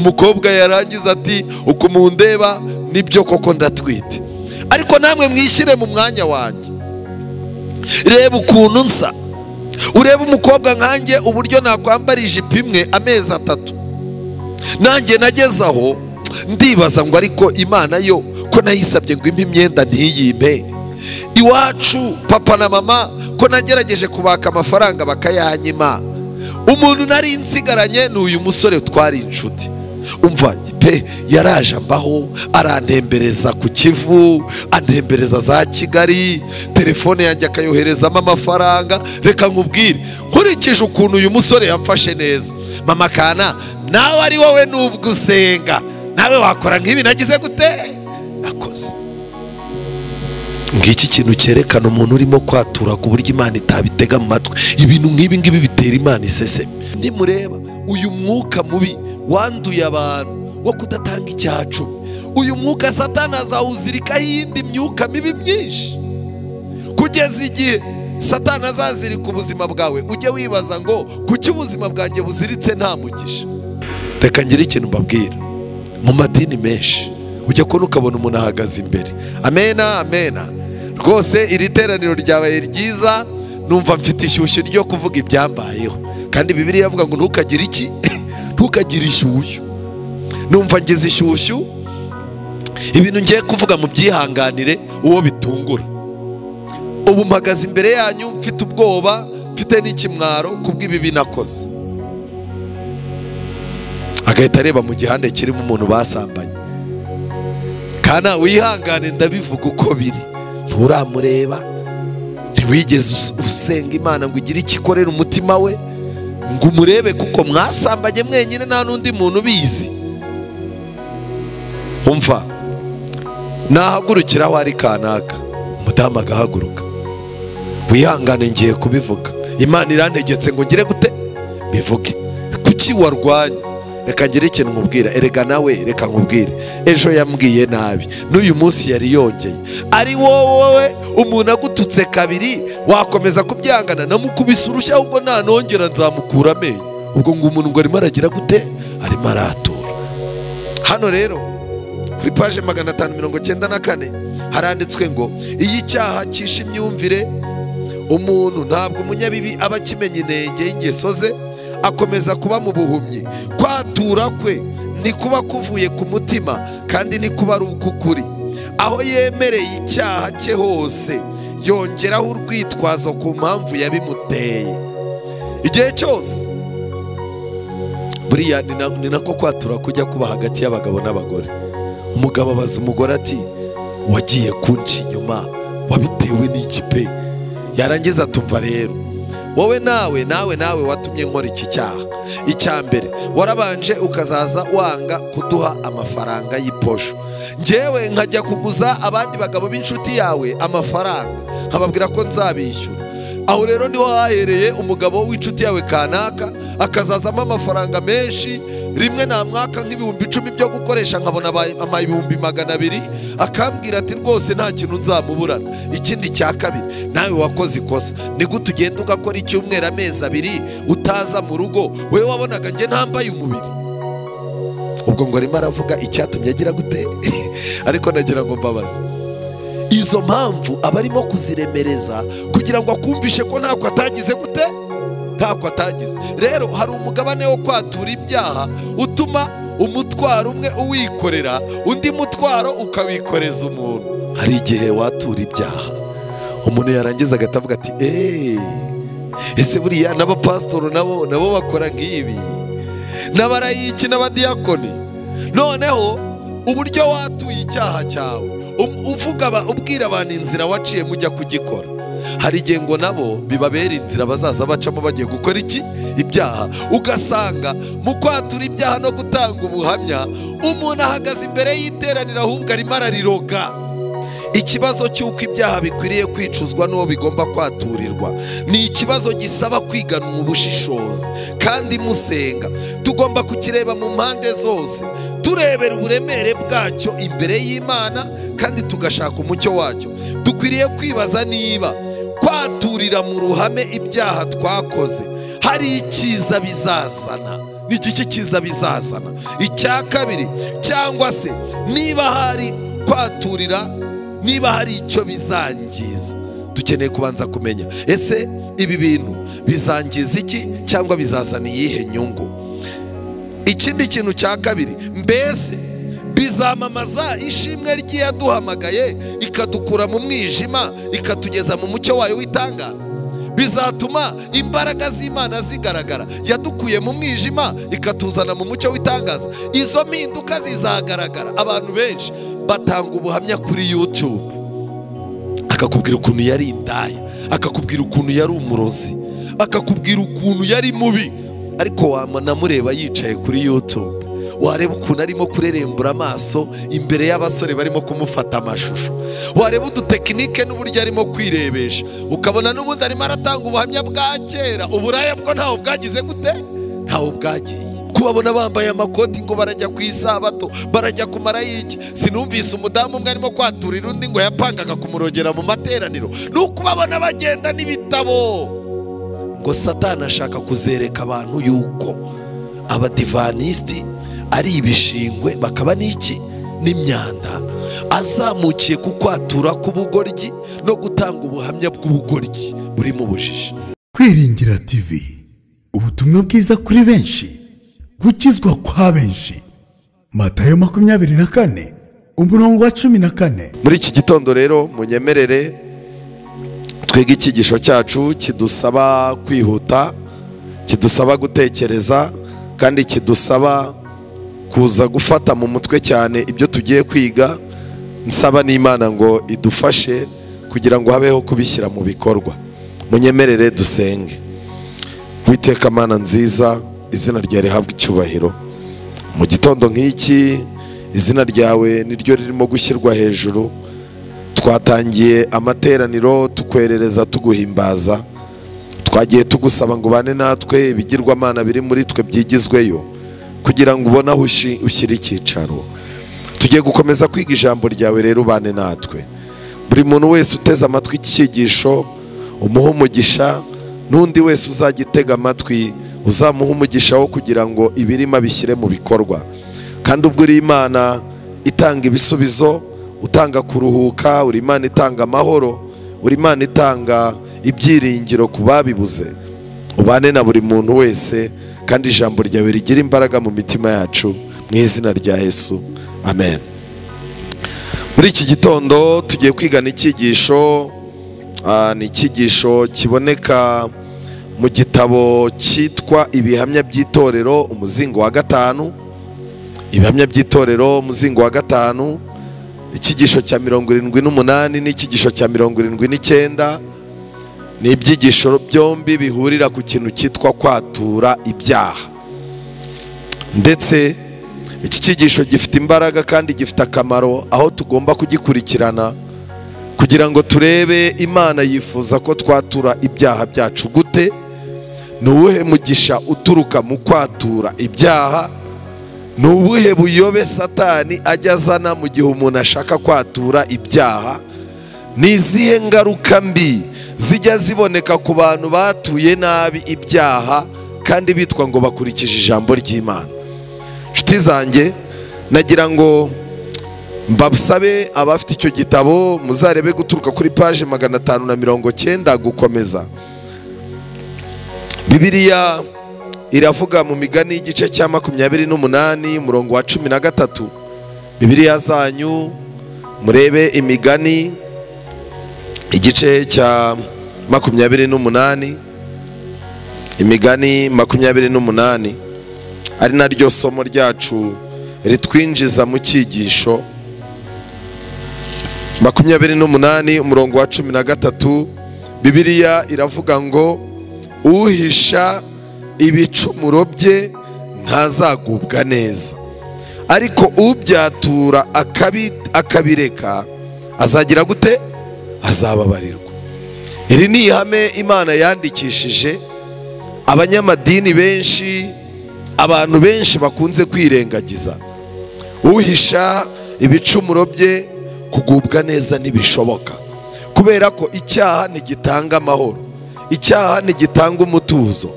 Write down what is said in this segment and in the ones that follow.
Umukobwa yarangiza ati uko mundeba nibyo koko ndatwite, ariko namwe mwishyire mu mwanya wanjye. Reba ukuntu nsa, urebe umukobwa nkanjye uburyo nakwambara ijipo imwe amezi 3. Nanjye nageze aho ndibaza ngo ariko Imana yo ko nayisabye ngo impe imyenda ntiyimpe. Iwacu papa na mama ko nagerageje kubaka amafaranga bakayanyima. Umuntu nari nsigaranye ni uyu musore twari inshuti. Umva pe, yaraje ambaho, arantembereza ku Kivu, antembereza za Kigali, telefone yanjye akayoherezamo amafaranga. Reka nkubwire, nkurikije ukuntu uyu musore yamfashe neza, mama kana nawe ari wowe nubwo usenga nawe wakora nk'ibi nagize gute nakoze. Ngiki kintu cyerekana umuntu urimo kwatura ku buryo Imana itabitega mu matwi. Ibintu nk'ibi ngibi bitera Imana iseseme. Nimureba uyu mwuka mubi wanduye abantu wo kudatanga icyacu, uyu mwuka Satani azawuzirikaho iyindi myuka mibi myinshi kugeza igihe Satani azazirika ubuzima bwawe. Ujye wibaza ngo kuki ubuzima bwanjye buziritse nta mugisha. Reka ngire ikintu mbabwira, mu madini menshi ujya kubona ukabona umuntu ahagaze imbere, amena amena, rwose iri teraniro ryabaye ryiza, numva mfite ishyushyu ryo kuvuga ibyambayeho. Kandi Bibiliya iravuga ngo ntukagire iki, ntukagire ishyushyu. Numva ngize ishyushyu, ibintu ngiye kuvuga mu byihanganire uwo bitungura. Ubu mpagaze imbere yanyu mfite ubwoba, mfite n'ikimwaro kubw'ibibi nakoze. Agahita areba mu gihande kirimo umuntu basambanye. Kana wihangane, ndabivuga uko biri, nturamureba, ntiwigeze usenga Imana ngo igire ikikorera umutima we ngo umurebe, kuko mwasambanye mwenyine nta n'undi muntu ubizi. Umva, nahagurukira aho ari kanaka, umudamu agahaguruka. Wihangane ngiye kubivuga, Imana irantegetse ngo ngire gute bivuge. Kuki warwanye? Reka ngire ikintu nkubwira. Erega nawe reka nkubwire, ejo yambwiye nabi, n'uyu munsi yari yongeye. Ari wowe umuntu agututse kabiri wakomeza kubyangana? Namukubise urushyi ahubwo nanongera nzamukura amenyo. Ubwo ngo umuntu ngo arimo aragira gute, arimo aratura. Hano rero kuri page 594 haranditswe ngo iyo icyaha cyishe imyumvire umuntu, ntabwo umunyabibi aba akimenya inenge y'ingeso ze, akomeza kuba mu buhumyi. Kwatura kwe ni kuba kuvuye ku mutima kandi ni kuba ari ukukuri. Aho yemereye icyaha cye hose yongeraho urwitwazo ku mpamvu yabimuteye. Igihe cyose buriya ni nako kwatura kujya kuba hagati y'abagabo n'abagore. Umugabo abaza umugore ati wagiye kunca inyuma wabitewe n'iki pe? Yarangiza atumva rero wowe nawe nawe nawe watumye nkora iki cyaha. Icya mbere warabanje ukazaza wanga kuduha amafaranga y'iposho, njyewe nkajya kuguza abandi bagabo b'inshuti yawe amafaranga nkababwira ko nzabishyura. Aho rero niho hahereye umugabo w'inshuti yawe kanaka akazazamo amafaranga menshi, rimwe na mwaka nk'ibihumbi 10 byo gukoresha, nkabona ama 200,000, akambwira ati rwose nta kintu nzamuburana. Ikindi cya kabiri, nawe wakoze ikosa. Ni gute ugenda ugakora icyumweru amezi 2 utaza mu rugo, wewe wabonaga nge ntambaye umubiri? Ubwo ngo arimo aravuga icyatumye agira gute. Ariko nagira ngo mbabaze, izo mpamvu abarimo kuziremereza kugira ngo akumvishe ko ntako atagize gute, ntako atagize. Rero hari umugabane wo kwatura ibyaha utuma umutwaro umwe uwikorera, undi mutwaro ukawikoreza umuntu. Hari igihe watura ibyaha umuntu yarangiza agatavuga ati ese buriya n'abapasitoro nabo bakora nk'ibi, n'abarayiki n'abadiyakoni. Noneho uburyo watuye icyaha cyawe uvuga ubwira abantu inzira waciye mujya kugikora, hari igihe ngo nabo bibabera inzira bazaza bacamo bagiye gukora iki ibyaha. Ugasanga mu kwatura ibyaha no gutanga ubuhamya umuntu ahagaze imbere y'iteraniro ahubwo arimo arariroga. Ikibazo cy'uko ibyaha bikwiriye kwicuzwa n'uwo bigomba kwaturirwa ni ikibazo gisaba kwiganwa ubushishozi kandi musenga. Tugomba kukireba mu mpande zose, turebera uburemere bwacyo imbere y'Imana kandi tugashaka umucyo wacyo. Dukwiriye kwibaza niba kwaturira mu ruhame ibyaha twakoze hari icyiza bizazana. Ni iki cyiza bizazana? Icya kabiri, cyangwa se niba hari kwaturira, niba hari icyo bizangiza. Dukeneye kubanza kumenya, ese ibi bintu bizangiza iki cyangwa bizazana iyihe nyungu? Ikindi kintu cya kabiri, mbese bizamamaza ishimwe ry'iyaduhamagaye ikadukura mu mwijima ikatugeza mu mucyo wayo w'itangaza? Bizatuma imbaraga z'Imana zigaragara, yadukuye mu mwijima ikatuzana mu mucyo w'itangaza. Izo mpinduka zizagaragara. Abantu benshi batanga ubuhamya kuri YouTube, akakubwira ukuntu yari indaya, akakubwira ukuntu yari umurozi, akakubwira ukuntu yari mubi, ariko wanamureba yicaye kuri YouTube, wareba ukuntu arimo kurerembura amaso imbere y'abasore barimo kumufata amashusho, wareba udutekinike n'uburyo arimo kwirebesha, ukabona n'ubundi arimo aratanga ubuhamya bwa kera. Uburaya bwo ntawe bwagize gute? Ntawe bwagiye. Kubabona bambaye amakoti ngo barajya ku isabato, barajya kumara iki. Sinumvise umudamu umwe arimo kwaturira undi ngo yapangaga kumurogera mu materaniro. Nukubabona bagenda n'ibitabo ngo Satani ashaka kuzereka abantu yuko abadivanisiti ari ibishingwe, bakaba n'iki? N'imyanda. Azamukiye ku kwatura k'ubugoryi no gutanga ubuhamya bw'ubugoryi buri mu bujiji. Kwiringira TV, ubutumwa bwiza kuri benshi, gukizwa kwa benshi. Matayo 24 umurongo wa 14. Muri iki gitondo rero munyemerere twige icyigisho cyacu kidusaba kwihuta, kidusaba gutekereza, kandi kidusaba kuza gufata mu mutwe cyane ibyo tugiye kwiga. Nsaba n'Imana ngo idufashe kugira ngo habeho kubishyira mu bikorwa. Munyemerere dusenge. Uwiteka Mana nziza, izina ryawe rihabwe icyubahiro. Mu gitondo nk'iki izina ryawe niryo ririmo gushyirwa hejuru. Twatangiye amateraniro tukwerereza tuguhimbaza, twagiye tugusaba ngo ubane natwe, ibigirwamana biri muri twe byigizweyo kugira ngo ubone aho ushyira icyicaro. Tugiye gukomeza kwiga ijambo ryawe rero, ubane natwe. Buri muntu wese uteze amatwi iki cyigisho umuhe umugisha, n'undi wese uzagitega amatwi uzamuha umugisha wo kugira ngo ibirima bishyire mu bikorwa. Kandi ubwo uri Imana itanga ibisubizo, utanga kuruhuka, uri Imana itanga amahoro, uri Imana itanga ibyiringiro ku babibuze, ubane na buri muntu wese, kandi ijambo ryawe rigira imbaraga mu mitima yacu, mu izina rya Yesu, amen. Muri iki gitondo tugiye kwigana icyigisho, ni icyigisho kiboneka mu gitabo cyitwa Ibihamya by'Itorero umuzingo wa 5. Ibihamya by'Itorero umuzingo wa 5, icyigisho cya 78 n'icyigisho cya 79. Ni ibyigisho byombi bihurira ku kintu cyitwa kwatura ibyaha. Ndetse iki cyigisho gifite imbaraga kandi gifite akamaro, aho tugomba kugikurikirana kugira ngo turebe Imana yifuza ko twatura ibyaha byacu gute, ni uwuhe mugisha uturuka mu kwatura ibyaha, ni ubuhe buyobe Satani ajya azana mu gihe umuntu ashaka kwatura ibyaha, ni izihe ngaruka mbi zijya ziboneka ku bantu batuye nabi ibyaha kandi bitwa ngo bakurikije ijambo ry'Imana. Nshuti zanjye, nagira ngo mbasabe abafite icyo gitabo muzarebe guturuka kuri page 590 gukomeza. Bibiliya iravuga mu migani igice cya 28 umurongo wa 13. Bibiliya zanyu murebe imigani igice cya 28, imigani 28, ari naryo somo ryacu ritwinjiza mu cyigisho. 28 umurongo wa 13, Bibiliya iravuga ngo uhisha ibicumuro bye ntazagubwa neza, ariko ubyatura akabireka azagira gute? Azababarirwa. Iri ni ihame Imana yandikishije abanyamadini benshi, abantu benshi bakunze kwirengagiza. Uhisha ibicumuro bye kugubwa neza ntibishoboka, kubera ko icyaha ntigitanga amahoro, icyaha ntigitanga umutuzo,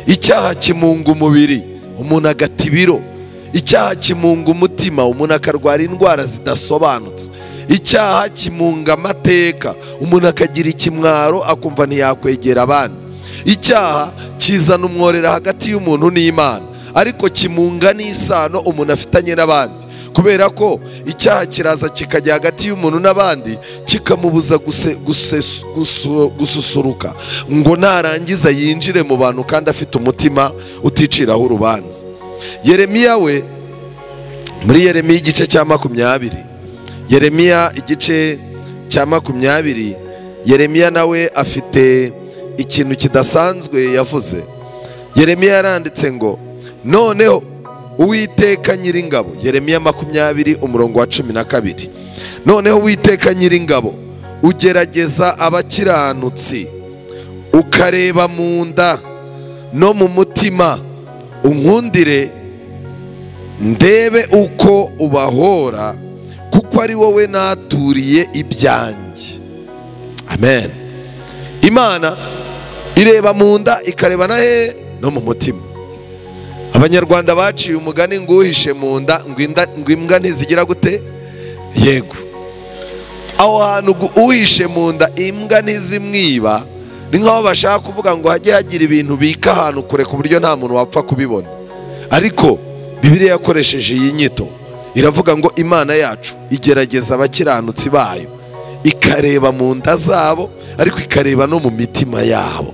icyaha kimunga umubiri. umuntu agata ibiro. Icyaha kimunga umutima, umuntu akarwara indwara zidasobanutse. Icyaha kimunga amateka, umuntu akagira ikimwaro akumva ntiyakwegera abandi. Icyaha kizana umworera hagati y'umuntu n'Imana, ariko kimunga n'isano umuntu afitanye n'abandi, kubera ko icyaha kiraza kikajya hagati y'umuntu n'abandi kikamubuza gususuruka ngo narangiza yinjire mu bantu kandi afite umutima uticiraho urubanza. Yeremiya we, muri Yeremiya igice cya 20, Yeremiya igice cya 20, Yeremiya nawe afite ikintu kidasanzwe yavuze. Yeremiya yaranditse ngo noneho Uwiteka Nyiringabo, Yeremiya 20 umurongo wa 12, noneho Uwiteka Nyiringabo ugerageza abakiranutsi, ukareba mu nda no mu mutima, unkundire ndebe uko ubahora, kuko ari wowe naturiye ibyanjye. Amen. Imana ireba mu nda ikareba na he no mu mutima. Abanyarwanda baciye umugani ngo uhishe mu nda ngo imbwa ntizigira gute? Yego. Aho hantu uhishe mu nda imbwa ntizimwiba, ni nkaho bashaka kuvuga ngo hajye hagira ibintu bika ahantu kure ku buryo nta muntu wapfa kubibona. Ariko Bibiliya yakoresheje iyi nyito, iravuga ngo Imana yacu igerageza abakiranutsi bayo, ikareba mu nda zabo ariko ikareba no mu mitima yabo.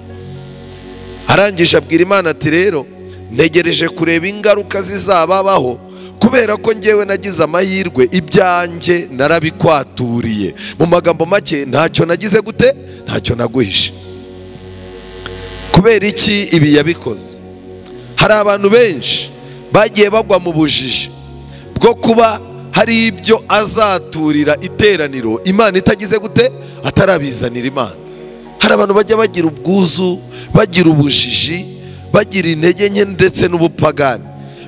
Arangije abwira Imana ati rero ntegereje kureba ingaruka zizababaho, kubera ko ngewe nagize amahirwe ibyanjye narabikwaturiye. Mu magambo make, ntacyo nagize gute? Ntacyo naguhishe. Kubera iki ibi yabikoze? Hari abantu benshi bagiye bagwa mu bujiji bwo kuba hari ibyo azaturira iteraniro Imana itagize gute? Atarabizanira Imana. Hari abantu bajya bagira ubwuzu, bagira ubujiji, bagira intege nke ndetse n'ubupagani,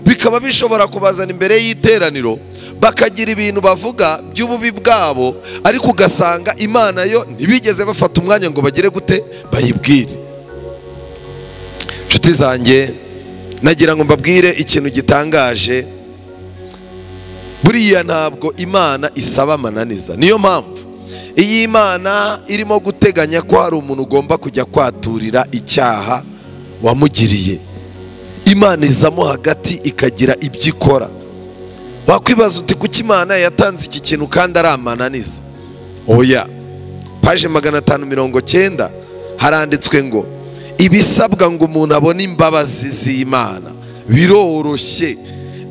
bikaba bishobora kubazana imbere y'iteraniro bakagira ibintu bavuga by'ububi bwabo, ariko ugasanga Imana yo ntibigeze bafata umwanya ngo bagire gute? Bayibwire. Nshuti zanjye, nagira ngo mbabwire ikintu gitangaje. Buriya ntabwo Imana isaba amananiza. Niyo mpamvu iyi Imana irimo guteganya ko hari umuntu ugomba kujya kwaturira icyaha wamugiriye, Imana izamo hagati ikagira ibyo ikora. Wakwibaza uti kuki Imana yatanze iki kintu kandi ari amananiza? Oya. Paje 590 haranditswe ngo ibisabwa ngo umuntu abone imbabazi z'Imana biroroshye,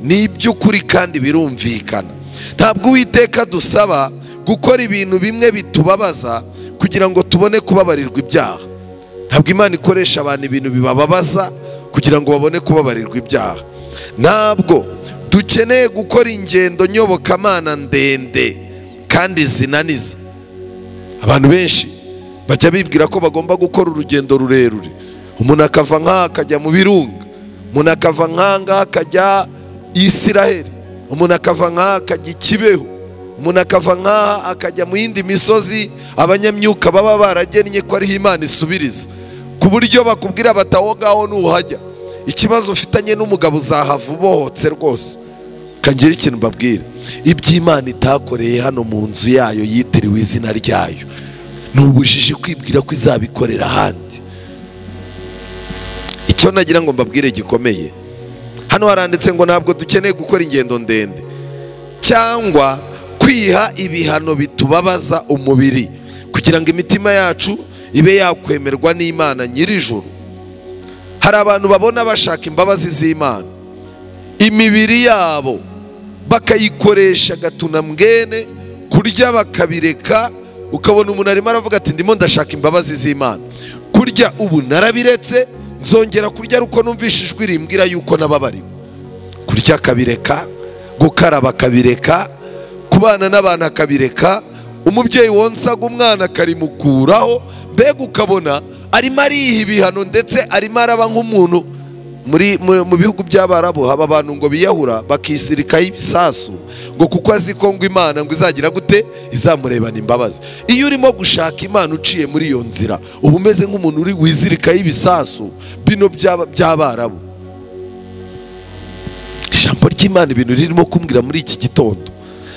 ni iby'ukuri kandi birumvikana. Ntabwo Uwiteka dusaba gukora ibintu bimwe bitubabaza kugira ngo tubone kubabarirwa ibyaha. Ntabwo Imana ikoresha abantu ibintu bibababaza kugira ngo babone kubabarirwa ibyaha. Ntabwo dukeneye gukora ingendo nyobokamana ndende kandi zinaniza. Abantu benshi bajya bibwira ko bagomba gukora urugendo rurerure, umuntu akava nk'aha akajya mu birunga, umuntu akava nk'aha akajya Isiraheli, umuntu akava nk'aha akajya i Kibeho, umuntu akava nk'aha akajya mu yindi misozi abanyamyuka baba baragennye ko ariho Imana isubiriza, ku buryo bakubwira bataho ngaho nuhajya ikibazo ufitanye n'umugabo uzahava ubohotse rwose. Kangira ikintu mbabwira, iby'Imana itakoreye hano mu nzu yayo yitiriwe izina ryayo, ni ubujiji kwibwira ko izabikorera ahandi. Icyo nagira ngo mbabwire gikomeye, hano haranditse ngo ntabwo dukeneye gukora ingendo ndende cyangwa kwiha ibihano bitubabaza umubiri kugira ngo imitima yacu ibe yakwemerwa n'Imana nyir'ijuru. Hari abantu babona bashaka imbabazi z'Imana, imibiri yabo bakayikoresha gatunambwene, kurya bakabireka. Ukabona umuntu arimo aravuga ati ndimo ndashaka imbabazi z'Imana, kurya ubu narabiretse, nzongera kurya uko numvishe ijwi rimbwira yuko nababariwe. Kurya akabireka, gukaraba akabireka, kubana n'abantu akabireka, umubyeyi wonsaga umwana akarimukuraho. Mbega ukabona arimo ariha ibihano, ndetse arimo araba nk'umuntu. Muri mu bihugu by'Abarabu haba abantu ngo biyahura bakisirikaho ibisasu ngo kuko azi ko ngo Imana ngo izagira gute? Izamurebana imbabazi. Iyo urimo gushaka Imana uciye muri iyo nzira, uba umeze nk'umuntu uri wizirikaho ibisasu bino by'Abarabu. Ijambo ry'Imana ibintu ririmo kumbwira muri iki gitondo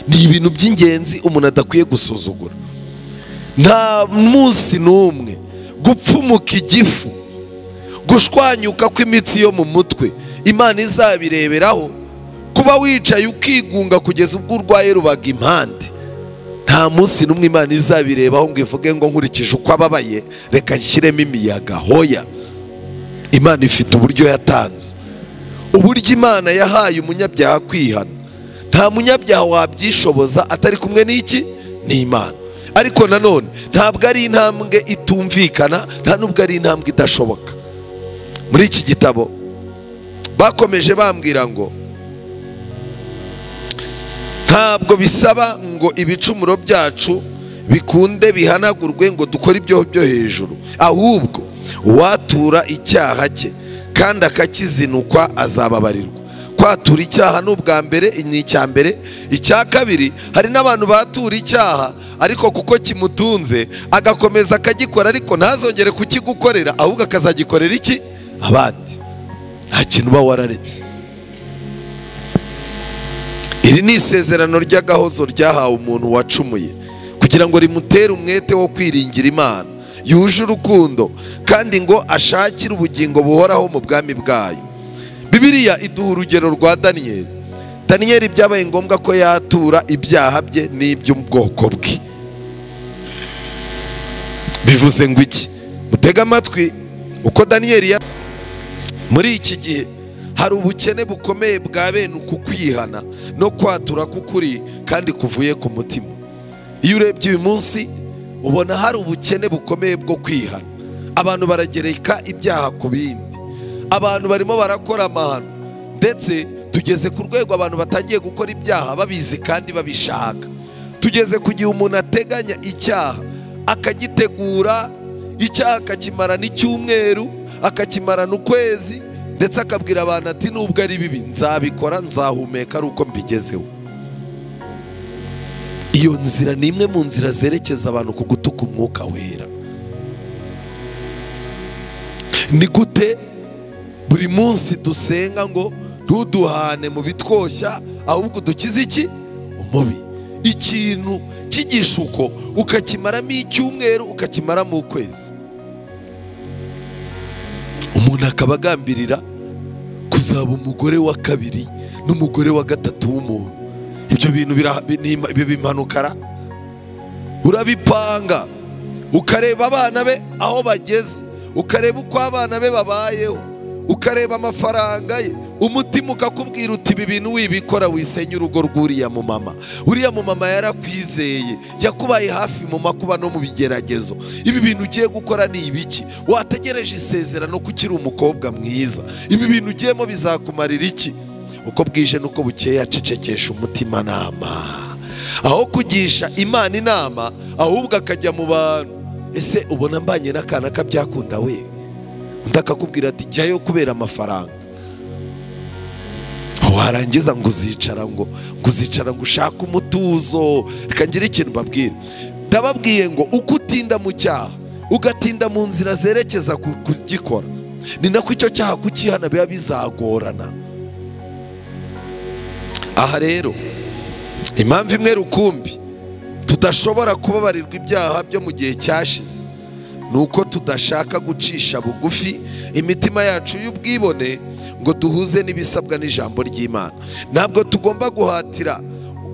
ni ibintu by'ingenzi umuntu adakwiye gusuzugura. Nta munsi n'umwe gupfumuka igifu, gushwanyuka kw'imitsi yo mu mutwe, Imana izabireberaho. Kuba wicaye ukigunga kugeza ubwo urwaye rubaga impande, nta munsi n'umwe Imana izabirebaho ngo ivuge ngo nkurikije uko ababaye reka nshyiremo imiyaga. Hoya, Imana ifite uburyo yatanze, uburyo Imana yahaye umunyabyaha kwihana. Nta munyabyaha wabyishoboza atari kumwe n'iki? N'Imana. Ariko nanone ntabwo ari intambwe itumvikana, nta nubwo ari intambwe idashoboka. Muri iki gitabo bakomeje bambwira ngo ntabwo bisaba ngo ibicumuro byacu bikunde bihanagurwe ngo dukore ibyo byo hejuru, ahubwo uwatura icyaha cye kandi akakizinukwa azababarirwa. Kwatura icyaha ni ubwa mbere, ni icya mbere. Icya kabiri, hari n'abantu batura icyaha ariko kuko kimutunze agakomeza akagikora, ariko ntazongere kukigukorera, ahubwo akazagikorera iki? Abandi. Nta kintu uba wararetse. Iri ni isezerano ry'agahozo ryahawe umuntu wacumuye kugira ngo rimutere umwete wo kwiringira Imana yuje urukundo, kandi ngo ashakire ubugingo buhoraho mu bwami bwayo. Bibiliya iduha urugero rwa Daniyeli. Daniyeli byabaye ngombwa ko yatura ibyaha bye n'iby'ubwoko bwe. Bivuze ngo iki? Mutega amatwi uko Daniyeli muri iki gihe hari ubukene bukomeye bwa bene uku kwihana no kwatura k'ukuri kandi kuvuye ku mutima. Iyo urebye uyu munsi ubona hari ubukene bukomeye bwo kwihana. Abantu baragereka ibyaha ku bindi, abantu barimo barakora amahano, ndetse tugeze ku rwego abantu batangiye gukora ibyaha babizi kandi babishaka. Tugeze ku gihe umuntu ateganya icyaha akagitegura, icyaha akakimarana icyumweru, akakimarana ukwezi, ndetse akabwira abantu ati nubwo ari bibi nzabikora, nzahumeka ari uko mbigezeho. Iyo nzira ni imwe mu nzira zerekeza abantu ku gutuka umwuka wera. Ni gute buri munsi dusenga ngo ntuduhane mu bitwoshya, ahubwo dukize iki? Umubi. Ikintu cy'igishuko ukakimaramo icyumweru, ukakimaramo ukwezi. Umuntu akaba agambirira kuzaba umugore wa kabiri n'umugore wa gatatu w'umuntu. Ibyo bintu bimanukara, urabipanga, ukareba abana be aho bageze, ukareba uko abana be babayeho, ukareba amafaranga ye, umutima ukakubwira uti ibi bintu wibikora wisenya urugo rw'uriya mumama. Uriya mumama yarakwizeye, yakubaye hafi mu makuba no mu bigeragezo. Ibi bintu ugiye gukora ni ibiki? Wategereje isezerano ko ukiri umukobwa mwiza. Ibi bintu ugiyemo bizakumarira iki? Uko bwije nuko bukeye acecekesha umutima nama. Aho kugisha Imana inama, ahubwo akajya mu bantu. Ese ubona mbanye n'akana kabyakunda we? Undi akakubwira ati jyayo kubera amafaranga. Warangiza ngo uzicara ngo ushake umutuzo. Reka ngire ikintu mbabwira. Ndababwiye ngo uko utinda mu cyaha, ugatinda mu nzira zerekeza kugikora, ni nako icyo cyaha kukihana biba bizagorana. Aha rero impamvu imwe rukumbi tudashobora kubabarirwa ibyaha byo mu gihe cyashize nuko tudashaka gucisha bugufi imitima yacu y'ubwibone ngo duhuze n'ibisabwa n'ijambo ry'Imana. Ntabwo tugomba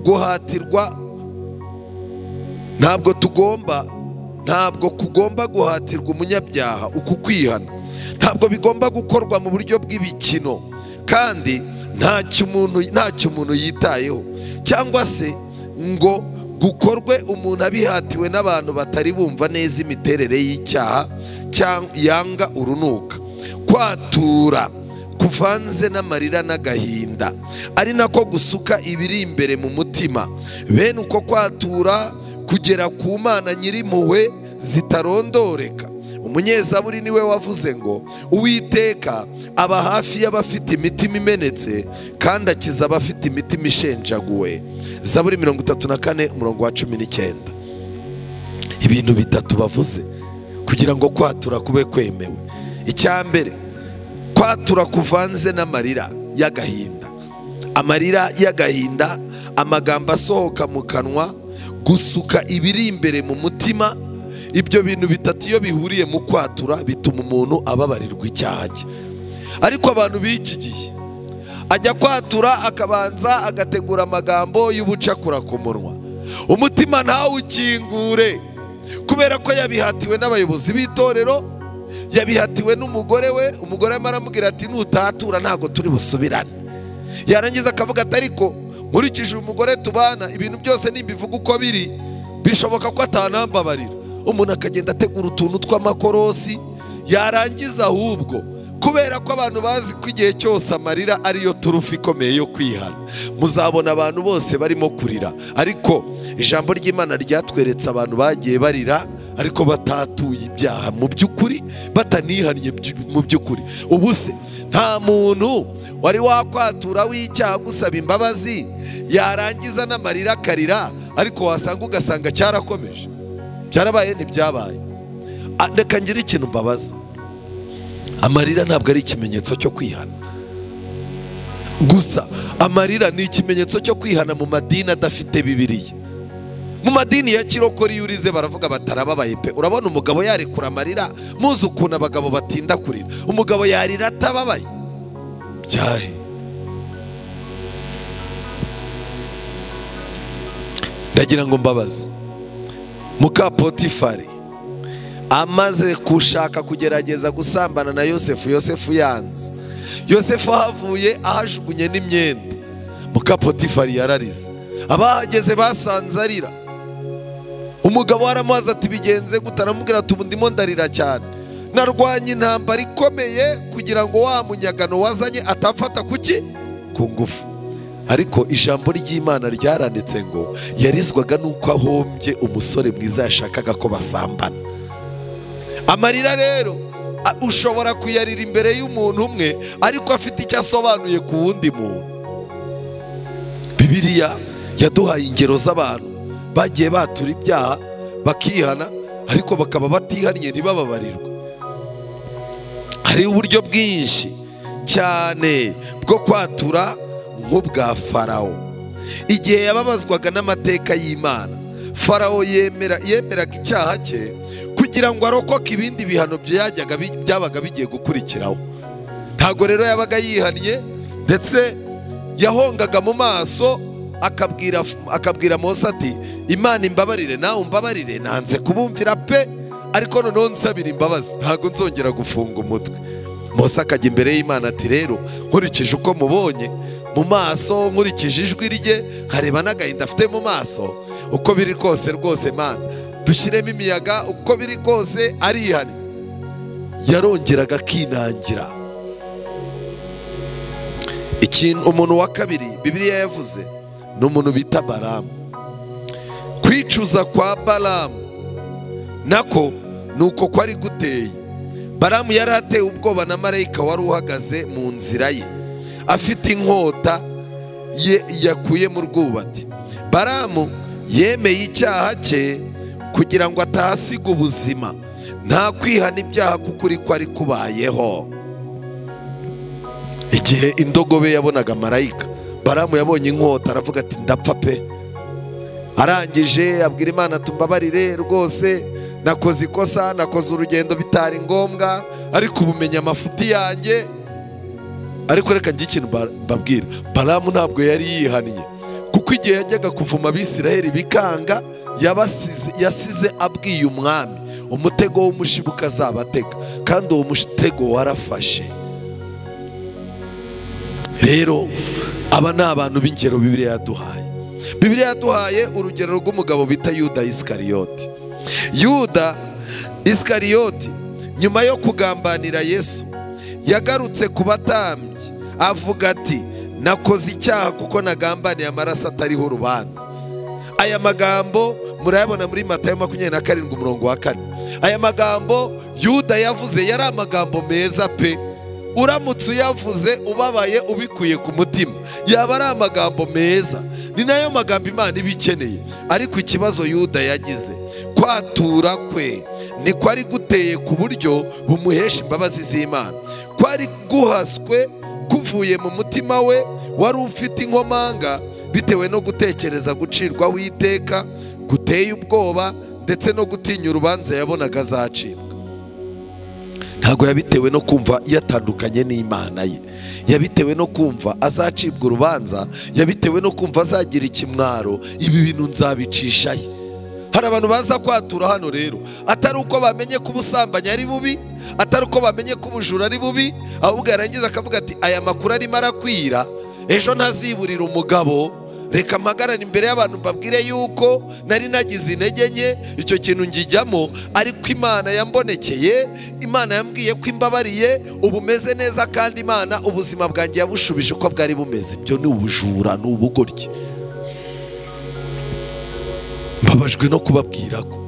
guhatirwa, ntabwo kugomba guhatirwa umunyabyaha uku kwihana. Ntabwo bigomba gukorwa mu buryo bw'ibikino, kandi ntacyo umuntu yitayeho, cyangwa se ngo gukorwe umuntu abihatiwe n'abantu batari bumva neza imiterere y'icyaha yanga urunuka. Kwatura kuvanze n'amarira n'agahinda, ari nako gusuka ibiri imbere mu mutima. Bene uko kwatura kugera ku Mana nyirimpuhwe zitarondoreka. Umunyezaburi niwe wavuze ngo Uwiteka aba hafi y'abafite imitima imenetse, kandi akiza abafite imitima ishenjaguwe. Zaburi 34 umurongo wa 19. Ibintu bitatu bavuze kugira ngo kwatura kube kwemewe. Icya mbere, kwatura kuvanze n'amarira y'agahinda. Amarira y'agahinda, amagambo asohoka mu kanwa, gusuka ibiri imbere mu mutima, ibyo bintu bitatu iyo bihuriye mu kwatura bituma umuntu ababarirwa icyaha cye. Ariko abantu b'iki gihe ajya kwatura akabanza agategura amagambo y'ubucakura ku munwa, umutima ntawukingure kubera ko yabihatiwe n'abayobozi b'itorero, yabihatiwe n'umugore we. Umugore aramubwira ati nutatura ntago turi busubirane. Yarangiza akavuga ati ariko nkurikije umugore tubana ibintu byose nimbivuga uko biri bishoboka ko atanambabarira. Umuntu akagenda ategura utuntu tw'amakorosi, yarangiza ahubwo kubera ko abantu bazi ko igihe cyose amarira ariyo turufu ikomeye yo kwihana, muzabona abantu bose barimo kurira. Ariko ijambo ry'Imana ryatweretse abantu bagiye barira ariko batatuye ibyaha mu by'ukuri, batanihannye mu by'ukuri. Ubu se nta muntu wari wakwatura w'icyaha gusaba imbabazi yarangiza n'amarira akarira, ariko wasanga ugasanga cyarakomeje, byarabaye ntibyabaye. Reka ngire ikintu mbabaza, amarira ntabwo ari ikimenyetso cyo kwihana gusa. Amarira ni ikimenyetso cyo kwihana mu madini adafite Bibiliya. Mu madini ya kirokori iyo urize baravuga batarababaye pe. Urabona umugabo yarekura amarira, muzi ukuntu abagabo batinda kurira, umugabo yarira atababaye byahe. Ndagira ngo mbabaze, muka Potifari amaze kushaka kugerageza gusambana na Yosefu, Yosefu yanze. Yosefu ahavuye ahajugunye n'imyenda, muka Potifari yararize. Abahageze basanze arira. Umugabo aramubaza ati bigenze gute? Aramubwira ati ubu ndimo ndarira cyane, narwanye intambara ikomeye kugira ngo wa munyagano wazanye atamfata kuki ku ngufu. Ariko ijambo ry'Imana ryaranditse ngo yarizwaga nuko ahombye umusore mwiza yashakaga ko basambana. Amarira rero ushobora kuyarira imbere y'umuntu umwe ariko afite icyo asobanuye ku wundi muntu. Bibiliya yaduhaye ingero z'abantu bagiye batura ibyaha bakihana, ariko bakaba batihannye ntibababarirwe. Hari uburyo bwinshi cyane bwo kwatura nk'ubwa Farawo. Igihe yababazwaga n'amateka y'Imana, Farawo yemeraga icyaha cye kugira ngo arokoke ibindi bihano byabaga bigiye gukurikiraho. Ntago rero yabaga yihannye, ndetse yahongaga mu maso akabwira Mose ati Imana imbabarire nawe umbabarire, nanze kubumvira pe, ariko noneho nsabira imbabazi, ntago nzongera gufunga umutwe. Mose akajya imbere y'Imana ati rero nkurikije uko mubonye mu maso, nkurikije ijwi rye, nkareba n'agahinda afite mu maso, uko biri kose rwose Mana dushyiremo imiyaga, uko biri kose arihane. Yarongeraga akinangira. Ikintu umuntu wa kabiri Bibiliya yavuze ni umuntu bita Balamu. Kwicuza kwa Balamu nako nuko kwari guteye. Balamu yari atewe ubwoba na marayika wari uhagaze mu nzira ye afite inkota ye yakuye mu rwubati. Balamu yemeye icyaha cye kugira ngo atahasiga ubuzima, nta kwihana ibyaha kuko uri kwari kubayeho. Igihe indogobe yabonaga marayika, Balamu yabonye inkota aravuga ati ndapfa pe. Arangije abwira Imana tumbabarire rwose, nakoze ikosa, nakoze urugendo bitari ngombwa, ariko ubumenya amafuti yanjye. Ariko reka njye ikintu mbabwira, Balamu ntabwo yari yihannye, kuko igihe yajyaga kuvuma Abisirayeli bikanga, yasize abwiye umwami umutego w'umushibuka azabatega, kandi uwo mutego warafashe. Rero aba ni abantu b'ingero Bibiliya yaduhaye. Bibiliya yaduhaye urugero rw'umugabo bita Yuda Isikariyoti. Yuda Isikariyoti nyuma yo kugambanira Yesu yagarutse ku batambyi avuga ati nakoze icyaha kuko nagambaniye amaraso atariho urubanza. Aya magambo murayabona muri Matayo 27 umurongo wa 4. Aya magambo Yuda yavuze yari amagambo meza pe. Uramutse uyavuze ubabaye ubikuye ku mutima, yaba ari amagambo meza. Ni nayo magambo Imana ibikeneye. Ariko ikibazo Yuda yagize, kwatura kwe ni kwari guteye ku buryo bumuhesha imbabazi z'Imana, kwari guhaswe Bivuye mu mutima we wari ufite inkomanga bitewe no gutekereza gucirwaho iteka guteye ubwoba ndetse no gutinya urubanza yabonaga azacibwa. Ntabwo yabitewe no kumva yatandukanye n'Imana ye, yabitewe no kumva azacibwa urubanza, yabitewe no kumva azagira ikimwaro, ibi bintu nzabicishaye. Hari abantu baza kwatura hano rero atari uko bamenye ko ubusambanyi ari bubi, atari uko bamenye ko ubujura ari bubi, ahubwo yarangiza akavuga ati aya makuru arimo arakwira, ejo ntaziburira umugabo, reka mpagarare imbere y'abantu mbabwire yuko nari nagize intege nke, icyo kintu ngijyamo, ariko Imana yambonekeye, Imana yambwiye ko imbabariye, ubu meze neza kandi Imana ubuzima bwanjye yabushubije uko bwari bumeze. Ibyo ni ubujura, ni ubugoryi. Mbabajwe no kubabwira ko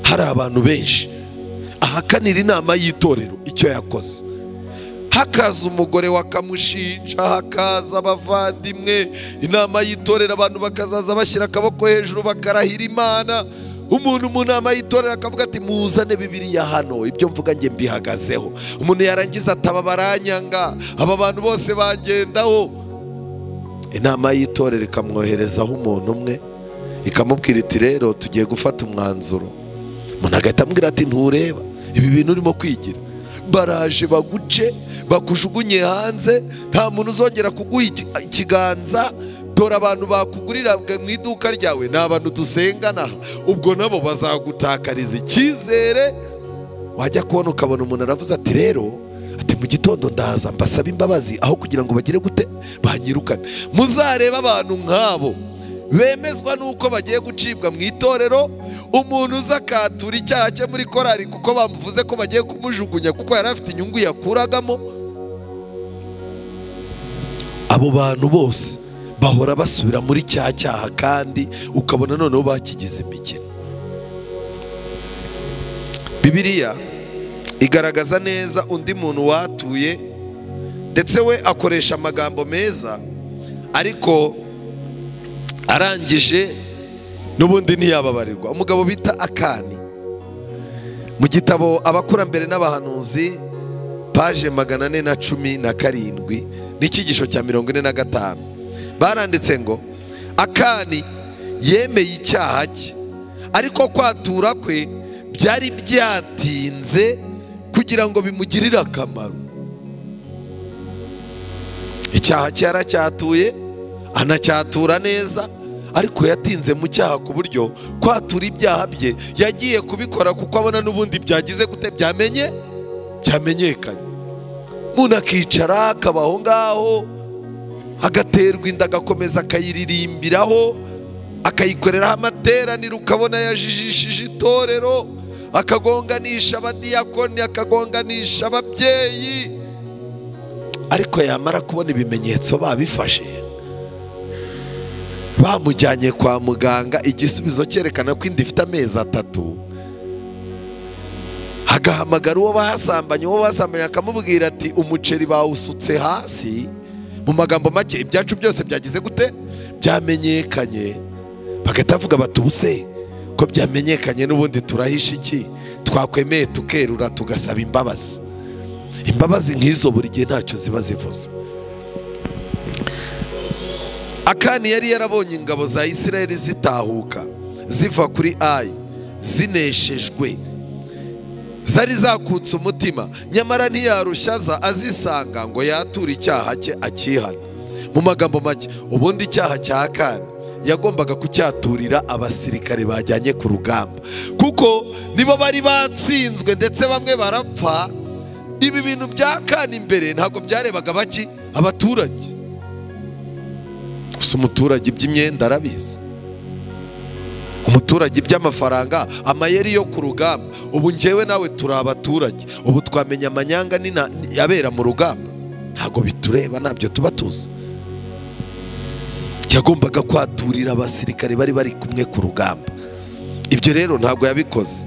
hari abantu benshi ahakanira inama y'itorero icyo yakoze, hakaza umugore wakamushinja, hakaza abavandimwe, inama y'itorero abantu bakazaza bashyira akaboko hejuru bakarahira Imana. Umuntu mu nama y'itorero akavuga ati muzane Bibiliya hano, ibyo mvuga nge mbihagazeho. Umuntu yarangiza ataba baranyanga, aba bantu bose bangendaho. Inama y'itorero ikamwoherezaho umuntu umwe, ikamubwira iti rero tugiye gufata umwanzuro. Umuntu agahita amubwira ati ntureba ibi bintu urimo kwigira, baraje baguce bakujugunye hanze, nta muntu uzongera kuguha ikiganza, dore abantu bakugurira mu iduka ryawe ni abantu dusengana, ubwo nabo bazagutakariza icyizere. Wajya kubona ukabona umuntu aravuze ati rero ati mu gitondo ndaza mbasaba imbabazi aho kugira ngo bagire gute banyirukane. Muzareba abantu nk'abo bemezwa nuko bagiye gucibwa mu itorero, umuntu uza akatura icyaha cye muri korari kuko bamuvuze ko bagiye kumujugunya kuko yari afite inyungu yakuragamo. Abo bantu bose bahora basubira muri cya cyaha kandi ukabona noneho bakigize imikino. Bibiliya igaragaza neza undi muntu watuye, ndetse we akoresha amagambo meza, ariko arangije n'ubundi ntiyababarirwa. Umugabo bita Akani, mu gitabo Abakurambere n'Abahanuzi paje 417 n'ikigisho cya 45, baranditse ngo Akani yemeye icyaha cye, ariko kwatura kwe byari byatinze kugira ngo bimugirire akamaro. Icyaha cye yaracyatuye, anacyatura neza, ariko yatinze mu cyaha ku buryo kwatura ibyaha bye yagiye kubikora kuko abona n'ubundi byagize gute byamenyekanye. Umuntu akicara akabaho ngaho, agaterwa inda agakomeza akayiririmbiraho, akayikoreraho amateraniro, ukabona yajijishije itorero, akagonganisha abadiyakoni, akagonganisha ababyeyi, ariko yamara kubona ibimenyetso babifashe bamujyanye kwa muganga, igisubizo cyerekana ko inda ifite amezi 3, agahamagara uwo basambanye, akamubwira ati umuceri bawusutse hasi. Mu magambo make ibyacu byose byagize gute byamenyekanye. Bagahita bavuga bati ubuse ko byamenyekanye n'ubundi turahisha iki, twakwemeye tukerura tugasaba imbabazi. Imbabazi nk'izo buri gihe ntacyo ziba zivuze. Akani yari yarabonye ingabo za Isirayeli zitahuka ziva kuri Ayi zineshejwe, zari zakutse umutima, nyamara ntiyarushaza azisanga ngo yature icyaha cye akihana. Mu magambo make, ubundi icyaha cya Akani yagombaga kucyaturira abasirikare bajyanye ku rugamba, kuko nibo bari batsinzwe ndetse bamwe barapfa. Ibi bintu bya Akani imbere ntabwo byarebaga baki abaturage. Gusa umuturage iby'imyenda arabizi, umuturage iby'amafaranga, amayeri yo ku rugamba. Ubu njyewe nawe turi abaturage, ubu twamenya amanyanga yabera mu rugamba, ntabwo bitureba, ntabyo tuba tuzi. Yagombaga kwaturira abasirikare bari bari kumwe ku rugamba. Ibyo rero ntabwo yabikoze.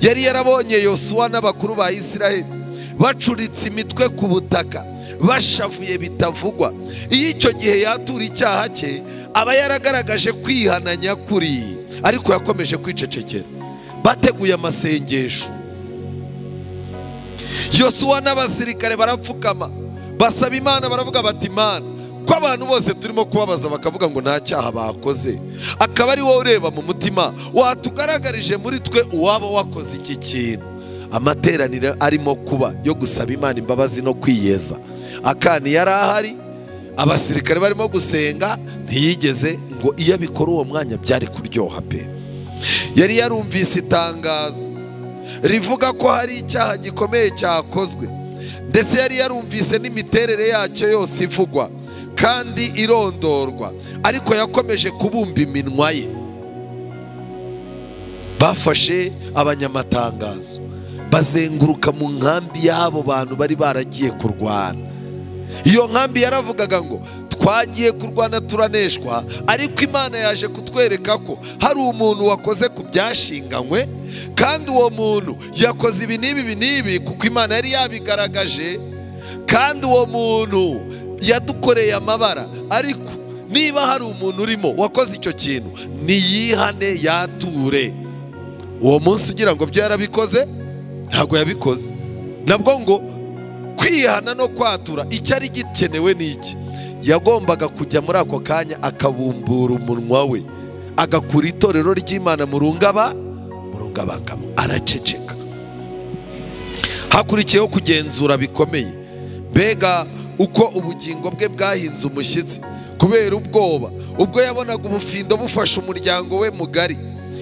Yari yarabonye Yosuwa n'abakuru ba Isiraheli bacuritse imitwe ku butaka, bashavuye bitavugwa. Iyo icyo gihe yatura icyaha cye aba yaragaragaje kwihana nyakuri, ariko yakomeje kwicecekera. Bateguye amasengesho, Yosuwa n'abasirikare barapfukama Basaba Imana baravuga bati Imana, ko abantu bose turimo kubabaza bakavuga ngo nta cyaha bakoze, akaba ari wowe ureba mu mutima, watugaragarije muri twe uwaba wakoze iki kintu. Amateraniro arimo kuba yo gusaba Imana imbabazi no kwiyeza. Akani yari ahari, abasirikare barimo gusenga, ntiyigeze ngo iyo abikora uwo mwanya byari kuryoha pe. Yari yarumvise itangazo rivuga ko hari icyaha gikomeye cyakozwe, ndetse yari yarumvise n'imiterere yacyo yose ivugwa kandi irondorwa, ariko yakomeje kubumba iminwa ye. Bafashe abanyamatangazo bazenguruka mu nkambi y'abo bantu bari baragiye kurwana. Iyo nkambi yaravugaga ngo twagiye kurwana turaneshwa, ariko Imana yaje kutwereka ko hari umuntu wakoze ku byashinganywe, kandi uwo muntu yakoze ibi n'ibi ibi n'ibi kuko Imana yari yabigaragaje, kandi uwo muntu yadukoreye amabara, ariko niba hari umuntu urimo wakoze icyo kintu niyihane yature. Uwo munsi ugira ngo byo yarabikoze, ntabwo yabikoze. Nabwo ngo kwihana no kwatura icyari gikenewe n'iki? Yagombaga kujya muri ako kanya akabumbura umunwa we, agakura itorero ry'Imana mu rungabangabo. Araceceka. Hakurikiyeho kugenzura bikomeye. Mbega uko ubugingo bwe bwahinze umushyitsi kubera ubwoba, ubwo yabonaga ubufindo bufashe umuryango we mugari.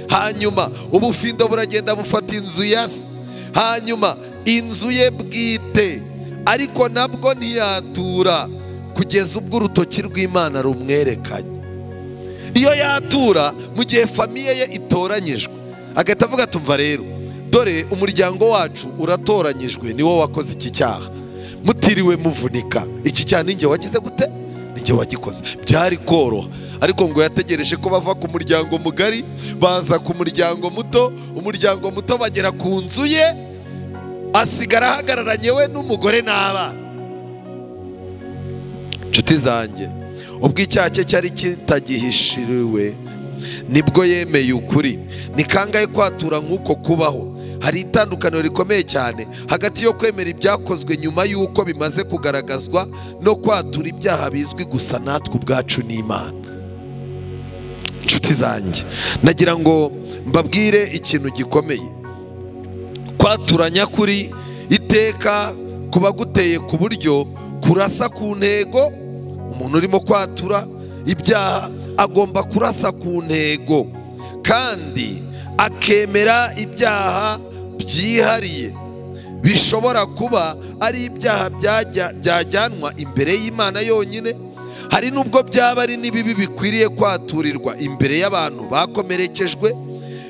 Hanyuma ubufindo buragenda bufata inzu ya se, hanyuma inzu ye bwite, ariko nabwo ntiyatura kugeza ubwo urutoki rw'Imana rumwerekanye. Iyo yatura mu gihe famiye ye itoranyijwe, agahita avuga tumva rero, dore umuryango wacu uratoranyijwe, niwo wakoze iki cyaha, mutiriwe muvunika, iki cyaha ninjye wagize gute? Ninjye wagikoze. Byari koroha, ariko ngo yategereje ko bava ku muryango mugari baza ku muryango muto, umuryango muto bagera ku nzu ye, asigara ahagararanye we n'umugore n'abana. Nshuti zanjye, ubwo icyaha cye cyari kitagihishiriwe nibwo yemeye ukuri. Ni kangahe kwatura nk'uko kubaho? Hari itandukaniro rikomeye cyane hagati yo kwemera ibyakozwe nyuma y'uko bimaze kugaragazwa no kwatura ibyaha bizwi gusa natwe ubwacu n'Imana. Nshuti zanjye, nagira ngo mbabwire ikintu gikomeye. Kwatura nyakuri iteka kuba guteye ku buryo kurasa ku ntego. Umuntu urimo kwatura ibyaha agomba kurasa ku ntego kandi akemera ibyaha byihariye bishobora kuba ari ibyaha byajyanwa imbere y'Imana yonyine. Hari nubwo byaba ari n'ibibi bikwiriye kwaturirwa imbere y'abantu bakomerekejwe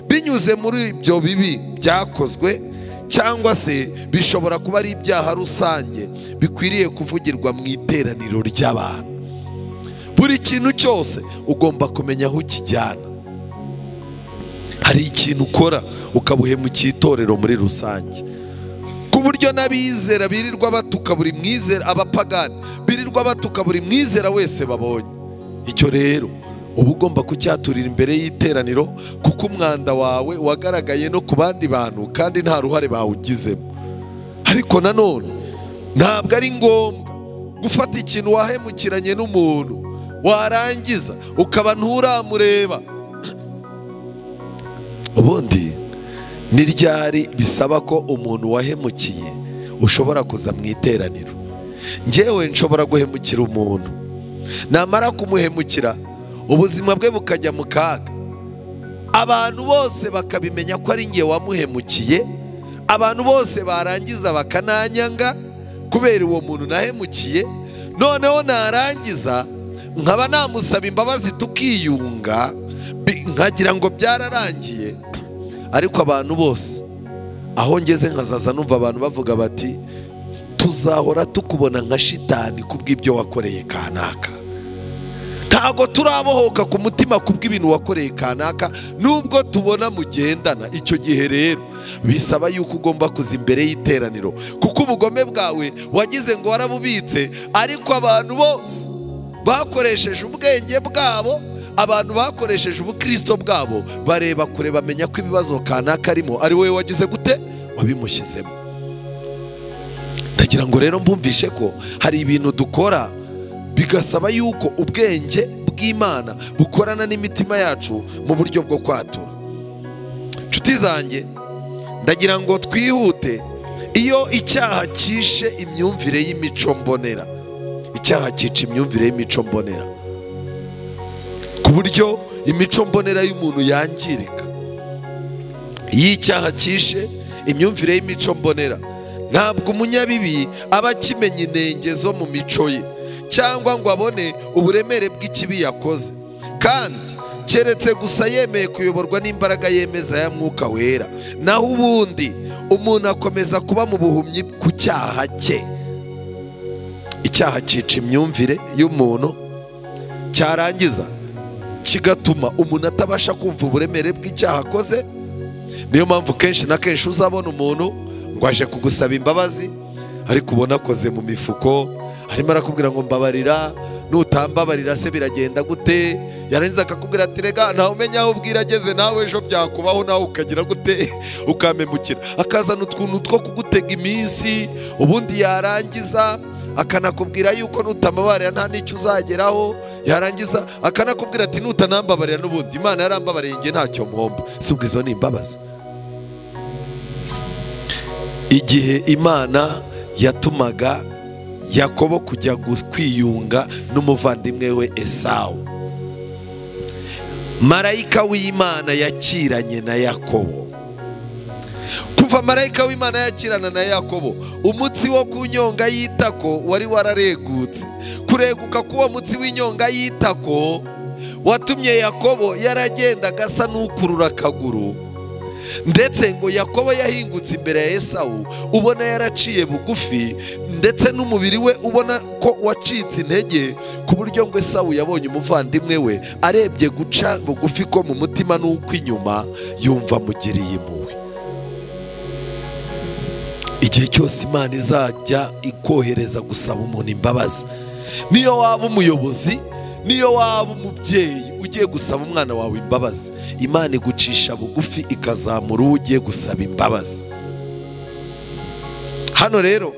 binyuze muri ibyo bibi byakozwe, cyangwa se bishobora kuba ari ibyaha rusange bikwiriye kuvugirwa mu iteraniro ry'abantu. Buri kintu cyose ugomba kumenya aho ukijyana. Hari ikintu ukora ukabuhemukiye itorero muri rusange, ku buryo n'abizera birirwa batuka buri mwizera, abapagani birirwa batuka buri mwizera wese babonye. Icyo rero uba ugomba kucyaturira imbere y'iteraniro, kuko umwanda wawe wagaragaye no ku bandi bantu kandi nta ruhare bawugizemo. Ariko nanone ntabwo ari ngombwa gufata ikintu wahemukiranye n'umuntu warangiza ukaba nturamureba. Ubundi ni ryari bisaba ko umuntu wahemukiye ushobora kuza mu iteraniro? Njyewe nshobora guhemukira umuntu, namara kumuhemukira ubuzima bwe bukajya mu kaga, abantu bose bakabimenya ko ari njye wamuhemukiye, abantu bose barangiza bakananyanga kubera uwo muntu nahemukiye. Noneho narangiza nkaba namusaba imbabazi tukiyunga, nkagira ngo byararangiye. Ariko abantu bose aho ngeze nkazaza numva abantu bavuga bati tuzahora tukubona nka shitani kubw'ibyo wakoreye kanaka. Ntago turabohoka ku mutima kubw'ibintu wakoreye kanaka nubwo tubona mugendana. Icyo gihe rero bisaba yuko ugomba kuza imbere y'iteraniro, kuko ubugome bwawe wagize ngo warabubitse, ariko abantu bose bakoresheje ubwenge bwabo, abantu bakoresheje ubukristo bwabo, bareba kure bamenya ko ibibazo kanaka arimo ari wowe wagize gute wabimushyizemo. Ndagira ngo rero mbumvishe ko hari ibintu dukora bigasaba yuko ubwenge bw'Imana bukorana n'imitima yacu mu buryo bwo kwatura. Nshuti zanjye, ndagira ngo twihute. Iyo icyaha cyishe imyumvire y'imico mbonera, icyaha cyica imyumvire y'imico mbonera ku buryo imico mbonera y'umuntu yangirika. Iyo icyaha cyishe imyumvire y'imico mbonera, ntabwo umunyabibi aba akimenya inenge zo mu mico ye cyangwa ngo abone uburemere bw'ikibi yakoze, kandi keretse gusa yemeye kuyoborwa n'imbaraga yemeza ya Mwuka Wera. Naho ubundi umuntu akomeza kuba mu buhumyi ku cyaha cye. Icyaha cyica imyumvire y'umuntu, cyarangiza kigatuma umuntu atabasha kumva uburemere bw'icyaha akoze. Niyo mpamvu kenshi na kenshi uzabona umuntu ngo aje kugusaba imbabazi, ariko ubona akoze mu mifuko, arimo arakubwira ngo mbabarira, nutambabarira se biragenda gute? Yarangiza akakubwira ati rega ntawe umenya aho ubwira ageze, nawe ejo byakubaho, nawe ukagira gute, ukamemukira. Akazana utuntu two kugutega iminsi, ubundi yarangiza akanakubwira yuko nutamabarira nta n'icyo uzageraho. Yarangiza akanakubwira ati nutanambabarira n'ubundi Imana yarambabariye njye ntacyo mpomba. Si ubwo izo ni imbabazi? Igihe Imana yatumaga Yakobo kujya kwiyunga n'umuvandimwe we Esawu, marayika w'Imana yakiranye na Yakobo. Kuva marayika w'Imana yakirana na Yakobo, umutsi wo ku nyonga y'itako wari wararegutse. Kureguka k'uwo mutsi w'inyonga y'itako watumye Yakobo yaragendaga asa n'ukurura akaguru, ndetse ngo Yakobo yahingutse imbere ya Esawu ubona yaraciye bugufi, ndetse n'umubiri we ubona ko wacitse intege, ku buryo ngo Esawu yabonye umuvandimwe we arebye guca bugufi ko mu mutima n'uko inyuma, yumva amugiriye impuhwe. Igihe cyose Imana izajya ikohereza gusaba umuntu imbabazi, niyo waba umuyobozi, niyo waba umubyeyi ugiye gusaba umwana wawe imbabazi, Imana igucisha bugufi ikazamura uwo ugiye gusaba imbabazi. Hano rero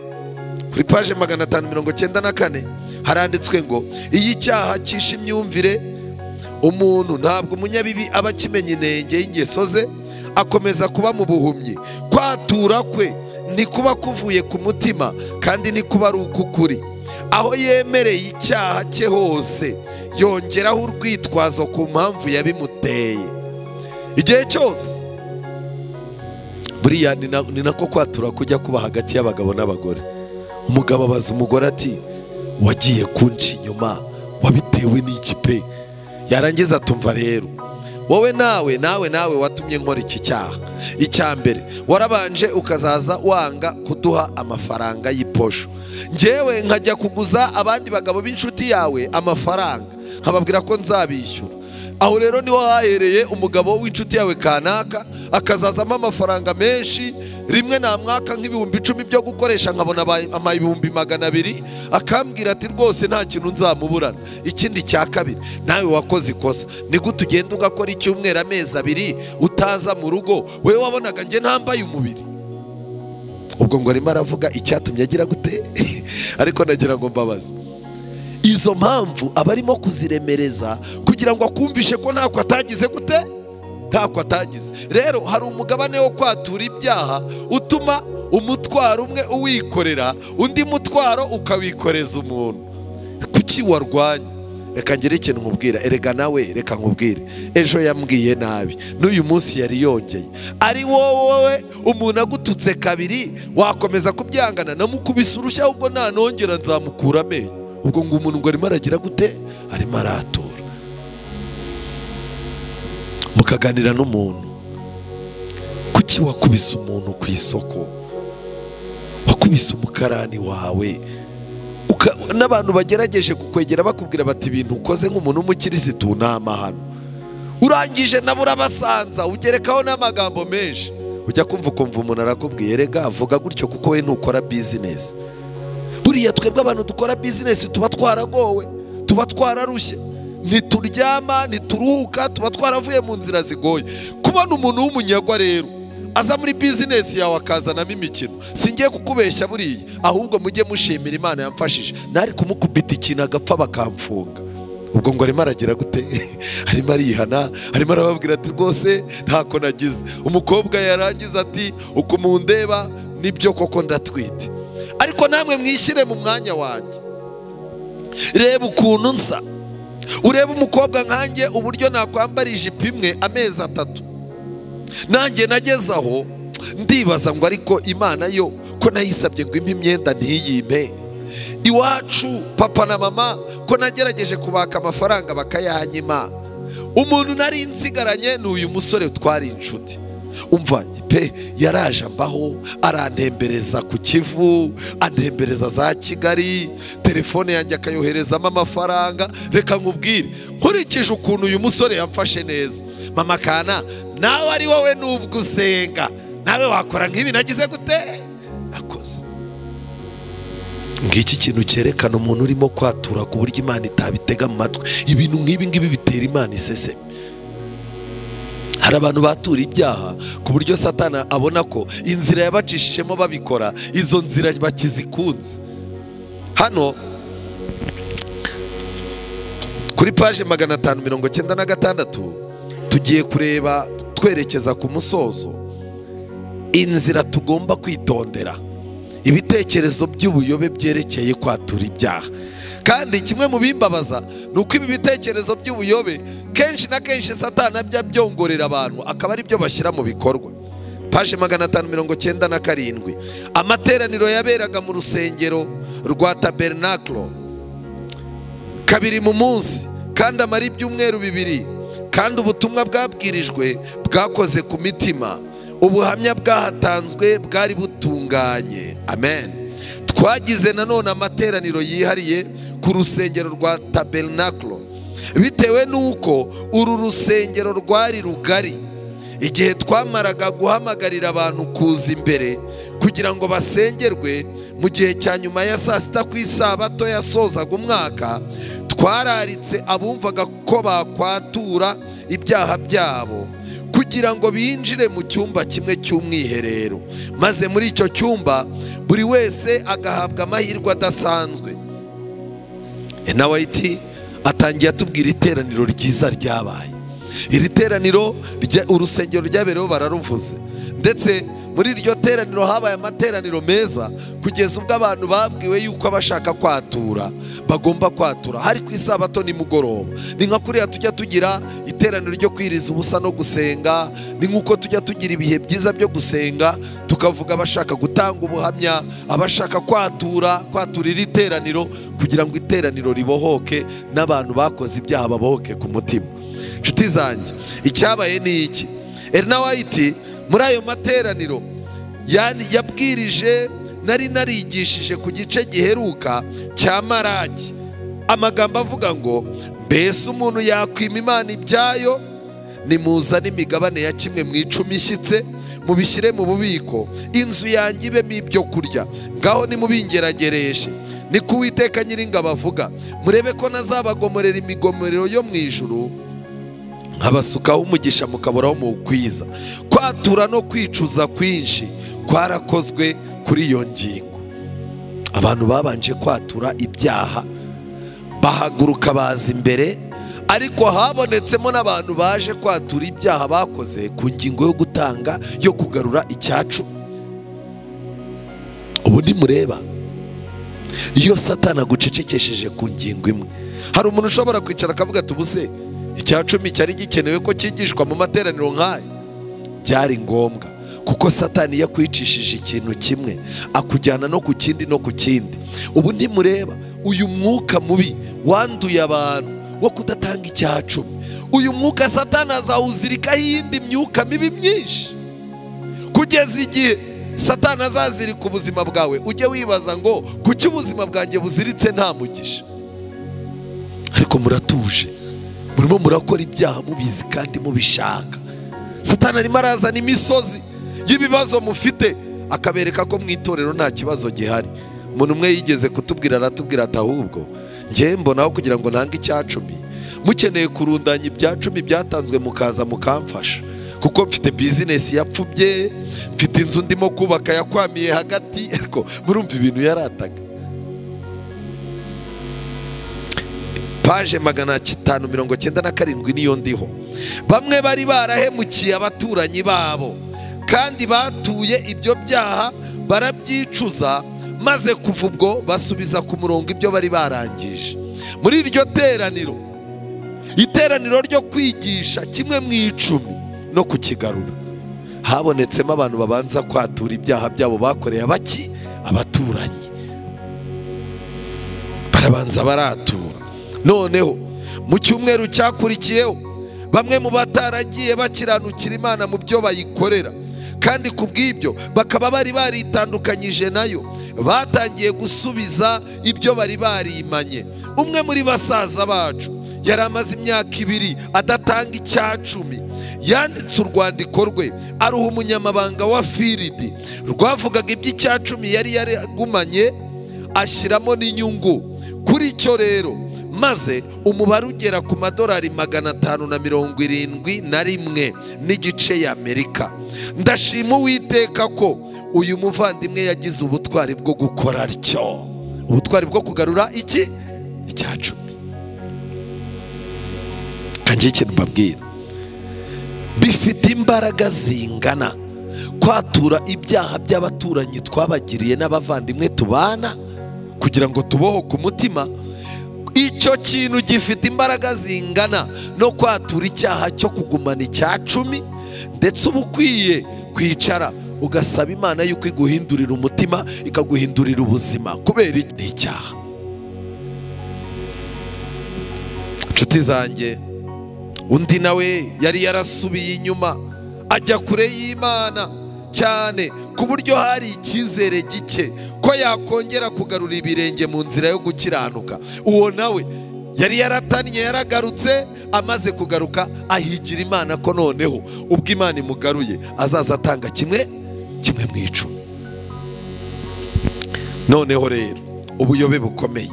kuri paje 594 haranditswe ngo iyo icyaha cyishe imyumvire umuntu, ntabwo umunyabibi aba akimenya inenge y'ingeso ze, akomeza kuba mu buhumyi. Kwatura kwe ntikuba kuvuye ku mutima, kandi ntikuba ari uk'ukuri. Aho yemereye icyaha cye hose yongeraho urwitwazo ku mpamvu yabimuteye. Igihe cyose buriya ni nako kwatura kujya kuba hagati y'abagabo n'abagore. Umugabo abaza umugore ati wagiye kunca inyuma wabitewe n'iki pe? Yarangiza atumva rero wowe nawe nawe nawe watumye nkora iki cyaha. Icya mbere warabanje ukazaza wanga kuduha amafaranga y'iposho, njyewe nkajya kuguza abandi bagabo b'inshuti yawe amafaranga nkababwira ko nzabishyura. Aho rero niho hahereye umugabo w'inshuti yawe kanaka akazazamo amafaranga menshi, rimwe na mwaka nk'ibihumbi 10 byo gukoresha, nkabona ama 200,000, akambwira ati rwose nta kintu nzamuburana. Ikindi cya kabiri, nawe wakoze ikosa, ni gute ugenda ugakora icyumweru amezi 2 utaza mu rugo, wewe wabonaga nge ntambaye umubiri? Ubwo ngo arimo aravuga icyatumye agira gute? Ariko nagira ngo mbabaze, izo mpamvu abarimo kuziremereza kugira ngo akumvishe ko ntako atagize gute, ntako atagize. Rero hari umugabane wo kwatura ibyaha utuma umutwaro umwe uwikorera, undi mutwaro ukawikoreza umuntu. Kuki warwanya? Reka ngire ikintu nkubwira, erega nawe reka nkubwire, ejo yambwiye nabi n'uyu munsi yari yongeye. Ari wowe umuntu agututse kabiri wakomeza kubyangana, namukubise urushya ahubwo nanongera nzamukura amenyo. Ubwo ngo umuntu ngo arimo aragira gute? Arimo aratura. Mukaganira n'umuntu, kuki wakubise umuntu ku isoko, wakubise umukarani wawe, n'abantu bagerageje kukwegera bakubwira bati ibintu ukoze nk'umuntu w'umukirisitu ni amahano, urangije nabo urabasanza ugerekaho n'amagambo menshi. Ujya kumva ukumva umuntu arakubwiye rega avuga gutyo kuko we ntukora business. Buriya twebwe abantu dukora business tuba twaragowe, tuba twararushye, ntituryama, ntituruhuka, tuba twaravuye mu nzira zigoye. Kubona umuntu w'umunyagwa rero aza muri business yawe akazanamo imikino. Singiye kukubeshya buriya, ahubwo mujye mushimira Imana yamfashije. Nari kumukubita ikintu agapfa bakamfunga. Ubwo ngo arimo aragira gute? Arimo arihana, arimo arababwira ati rwose ntako nagize. Umukobwa yarangiza ati uko mundeba nibyo koko ndatwite, ariko namwe mwishyire mu mwanya wanjye. Reba ukuntu nsa, urebe umukobwa nkanjye uburyo nakwambara ijipo imwe amezi 3. Nanjye nageze aho ndibaza ngo ariko Imana yo ko nayisabye ngo impe imyenda ntiyimpe. Iwacu papa na mama ko nagerageje kubaka amafaranga bakayanyima. Umuntu nari nsigaranye ni uyu musore twari inshuti. Umva pe, yaraje ambaho, arantembereza ku Kivu, antembereza za Kigali, telefone yanjye akayoherezamo amafaranga. Reka nkubwire, nkurikije ukuntu uyu musore yamfashe neza, mama kana nawe ari wowe nubwo usenga nawe wakora nk'ibi nagize gute nakoze. Ngiki kintu cyerekana umuntu urimo kwatura ku buryo Imana itabitega mu matwi. Ibintu nk'ibi ngibi bitera Imana iseseme. Hari abantu batura ibyaha ku buryo Satana abona ko inzira yabacishijemo babikora, izo nzira bakizikunze. Hano kuri page 596 tugiye kureba twerekeza ku musozo inzira tugomba kwitondera ibitekerezo by'ubuyobe byerekeye kwatura ibyaha. Kandi kimwe mu bimbabaza nuko ibi bitekerezo by'ubuyobe kenshi na kenshi Satana ajya byongorera abantu akaba ari byo bashyira mu bikorwa. Page 597, amateraniro yaberaga mu rusengero rwa Tabernacle kabiri mu munsi kandi amara ibyumweru 2, kandi ubutumwa bwabwirijwe bwakoze ku mitima, ubuhamya bwahatanzwe bwari butunganye. Amen. Twagize nanone amateraniro yihariye ku rusengero rwa Tabernacle bitewe nuko uru rusengero rwari rugari. Igihe twamaraga guhamagarira abantu kuza imbere kugira ngo basengerwe mu gihe cya nyuma ya saa sita ku isabato yasozaga umwaka, twararitse abumvaga ko bakwatura ibyaha byabo kugira ngo binjire mu cyumba kimwe cy'umwiherero, maze muri icyo cyumba buri wese agahabwa amahirwe adasanzwe. NYT atangiye atubwira iteraniro ryiza ryabaye. Iri teraniro urusengero ryabereho bararuvuze, ndetse muri iryo teraniro habaye amateraniro meza kugeza ubwo abantu babwiwe yuko abashaka kwatura bagomba kwatura. Hari ku isabato nimugoroba. Ni nka kuriya tujya tugira iteraniro ryo kwiriza ubusa no gusenga, ni nkuko tujya tugira ibihe byiza byo gusenga, tukavuga abashaka gutanga ubuhamya, abashaka kwatura, kwatura iri teraniro kugira ngo iteraniro ribohoke n'abantu bakoze ibyaha babohoke ku mutima. Nshuti zanjye, icyabaye ni iki? Ellen White muri ayo materaniro yabwirije, nari narigishije ku gice giheruka cya Maraki amagambo avuga ngo mbese umuntu yakwima Imana ibyayo? Nimuzane imigabane ya kimwe mu 10 ishyitse mubishyire mu bubiko, inzu yanjye ibemo ibyo kurya, ngaho nimubingeragereshe, niko Uwiteka Nyiringabo avuga, murebe ko nazabagomorera imigomero yo mu ijuru nkabasukaho umugisha mukaburaho muwukwiza. Kwatura no kwicuza kwinshi kwarakozwe kuri iyo ngingo. Abantu babanje kwatura ibyaha bahaguruka baza imbere, ariko habonetsemo n'abantu baje kwatura ibyaha bakoze ku ngingo yo gutanga, yo kugarura icyacu. Ubu ntimureba iyo Satana agucecekesheje ku ngingo imwe. Hari umuntu ushobora kwicara akavuga ati ubuse icya 10 cyari gikenewe ko cyigishwa mu materaniro nk'aya? Byari ngombwa, kuko Satani yakwicishije ikintu kimwe akujyana no ku kindi no ku kindi. Ubu ntimureba uyu mwuka mubi wanduye abantu wo kudatanga icya 10. Uyu mwuka Satani azawuzirikaho iyindi myuka mibi myinshi kugeza igihe Satani azazirika ubuzima bwawe. Ujye wibaza ngo kuki ubuzima bwanjye buziritse nta mugisha? Ariko muratuje, murimo murakora ibyaha mubizi kandi mubishaka. Satani arimo arazana imisozi y'ibibazo mufite akabereka ko mu itorero nta kibazo gihari. Umuntu umwe yigeze kutubwira, aratubwira ati ahubwo njye mbonaho kugira ngo ntange icya 10, mukeneye kurundanya ibya 10 byatanzwe mukaza mukamfasha, Kuko mfite business yapfubye, mfite inzu ndimo kubaka yakwamiye hagati, ariko murumva ibintu yarataga. Page 597 niyo ndiho. Bamwe bari barahemukiye abaturanyi babo kandi batuye ibyo byaha barabyicuza, maze kuva ubwo basubiza ku murongo ibyo bari barangije. Muri iryo teraniro, iteraniro ryo kwigisha kimwe mu 10 no kukigarura, habonetsemo abantu babanza kwatura ibyaha byabo bakoreye abaki abaturanyi, barabanza baratura. Noneho mu cyumweru cyakurikiyeho bamwe mu bataragiye bakiranukira Imana mu byo bayikorera, kandi kubw'ibyo bakaba bari baritandukanyije nayo, batangiye gusubiza ibyo bari barimanye. Umwe muri basaza bacu yari amaze imyaka 2 adatanga 10. Yanditse urwandiko rwe aruha umunyamabanga wa Firidi, rwavugaga iby'icya-10 yari yaragumanye, ashyiramo n'inyungu kuri icyo rero, maze umubare ugera ku madolari 571 n'igice y'Amerika. Ndashima Uwiteka ko uyu muvandimwe yagize ubutwari bwo gukora atyo, ubutwari bwo kugarura iki 10. Kanjye ikintu mbabwira, bifite imbaraga zingana kwatura ibyaha by'abaturanyi twabagiriye n'abavandimwe tubana kugira ngo tubohoke umutima. Icyo kintu gifite imbaraga zingana no kwatura icyaha cyo kugumana 10, ndetse uba ukwiye kwicara ugasaba Imana yuko iguhindurira umutima, ikaguhindurira ubuzima, kubera icyaha. Inshuti zanjye, undi nawe yari yarasubiye inyuma ajya kure y'Imana cyane, ku buryo hari icyizere gike ko yakongera kugarura ibirenge mu nzira yo gukiranuka. Uwo nawe yari yaratannye, yaragarutse. Amaze kugaruka ahigira Imana ko noneho ubwo Imana imugaruye azaza atanga kimwe mu 10. Noneho rero ubuyobe bukomeye,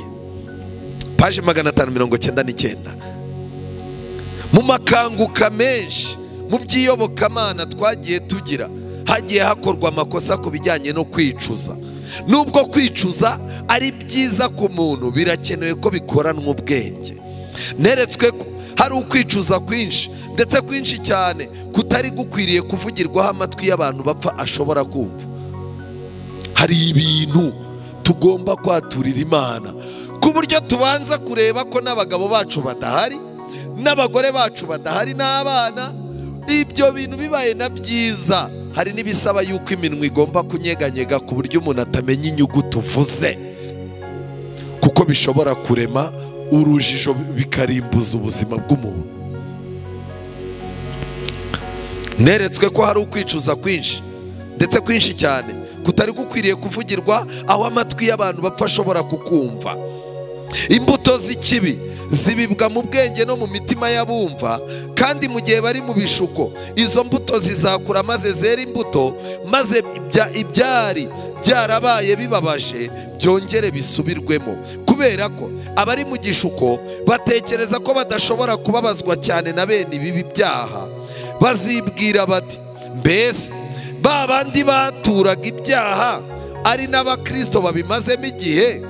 page 599. Mu makanguka menshi mu by'iyobokamana twagiye tugira, hagiye hakorwa amakosa ku bijyanye no kwicuza. Nubwo kwicuza ari byiza ku muntu, birakenewe ko bikoranwa ubwenge. Neretswe ko hari ukwicuza kwinshi, ndetse kwinshi cyane, kutari gukwiriye kuvugirwaho amatwi y'abantu bapfa ashobora kumva. Hari ibintu tugomba kwaturira Imana ku buryo tubanza kureba ko n'abagabo bacu badahari, n'abagore bacu badahari, n'abana. Ibyo bintu bibaye na byiza. Hari n'ibisaba yuko iminwa igomba kunyeganyega ku buryo umuntu atamenya inyuguti uvuze, kuko bishobora kurema urujijo bikarimbuza ubuzima bw'umuntu. Neretswe ko hari ukwicuza kwinshi, ndetse kwinshi cyane, kutari gukwiriye kuvugirwa aho amatwi y'abantu bapfa ashobora kukumva. Imbuto z'ikibi zibibwa mu bwenge no mu mitima y'abumva, kandi mu gihe bari mu bishuko izo mbuto zizakura maze zera imbuto, maze ibyari byarabaye bibabaje byongere bisubirwemo. Kubera ko abari mu gishuko batekereza ko badashobora kubabazwa cyane na bene ibi byaha, bazibwira bati mbese ba bandi baturaga ibyaha ari n'abakristo babimazemo igihe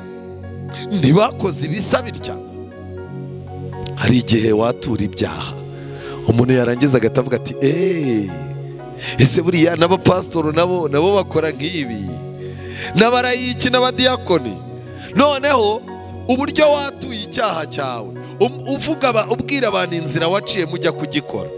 ntibakoze ibisa bitya. Hari igihe watura ibyaha umuntu yarangiza agatavuga ati ese buriya n'abapasitoro nabo bakora nk'ibi, n'abarayiki n'abadiyakoni. Noneho uburyo watuye icyaha cyawe uvuga ubwira abantu inzira waciye mujya kugikora,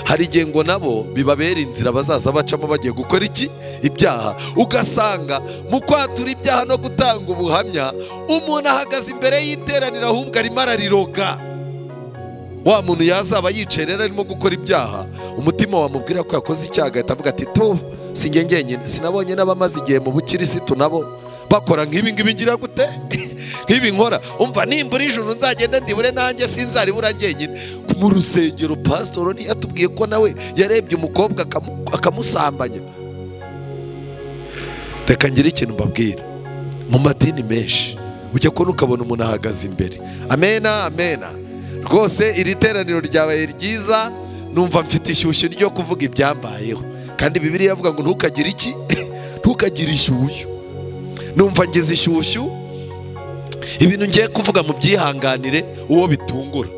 hari igihe ngo nabo bibabera inzira bazaza bacamo bagiye gukora iki ibyaha. Ugasanga mu kwatura ibyaha no gutanga ubuhamya umuntu ahagaze imbere y'iteraniro ahubwo arimo arariroga. Wa muntu yazaba yicaye rero arimo gukora ibyaha, umutima wamubwira ko yakoze icyaha agahita avuga ati tu sinjye njyenyine, sinabonye n'abamaze igihe mu bukirisitu nabo bakora nk'ibi ngibi, ngira gute nk'ibi nkora, umva nimbura ijuru nzagenda ndibure nanjye sinzaribura njyenyine. Mu rusengero pasitoro ntiyatubwiye ko nawe yarebye umukobwa akamusambanya. Reka ngire ikintu mbabwira, mu madini menshi ujya kubona ukabona umuntu ahagaze imbere, amena amena, rwose iri teraniro ryabaye ryiza, Numva mfite ishyushyu ryo kuvuga ibyambayeho, kandi Bibiliya iravuga ngo ntukagire iki? Ntukagire ishyushyu. Numva ngize ishyushyu, ibintu ngiye kuvuga mu byihanganire uwo bitungura.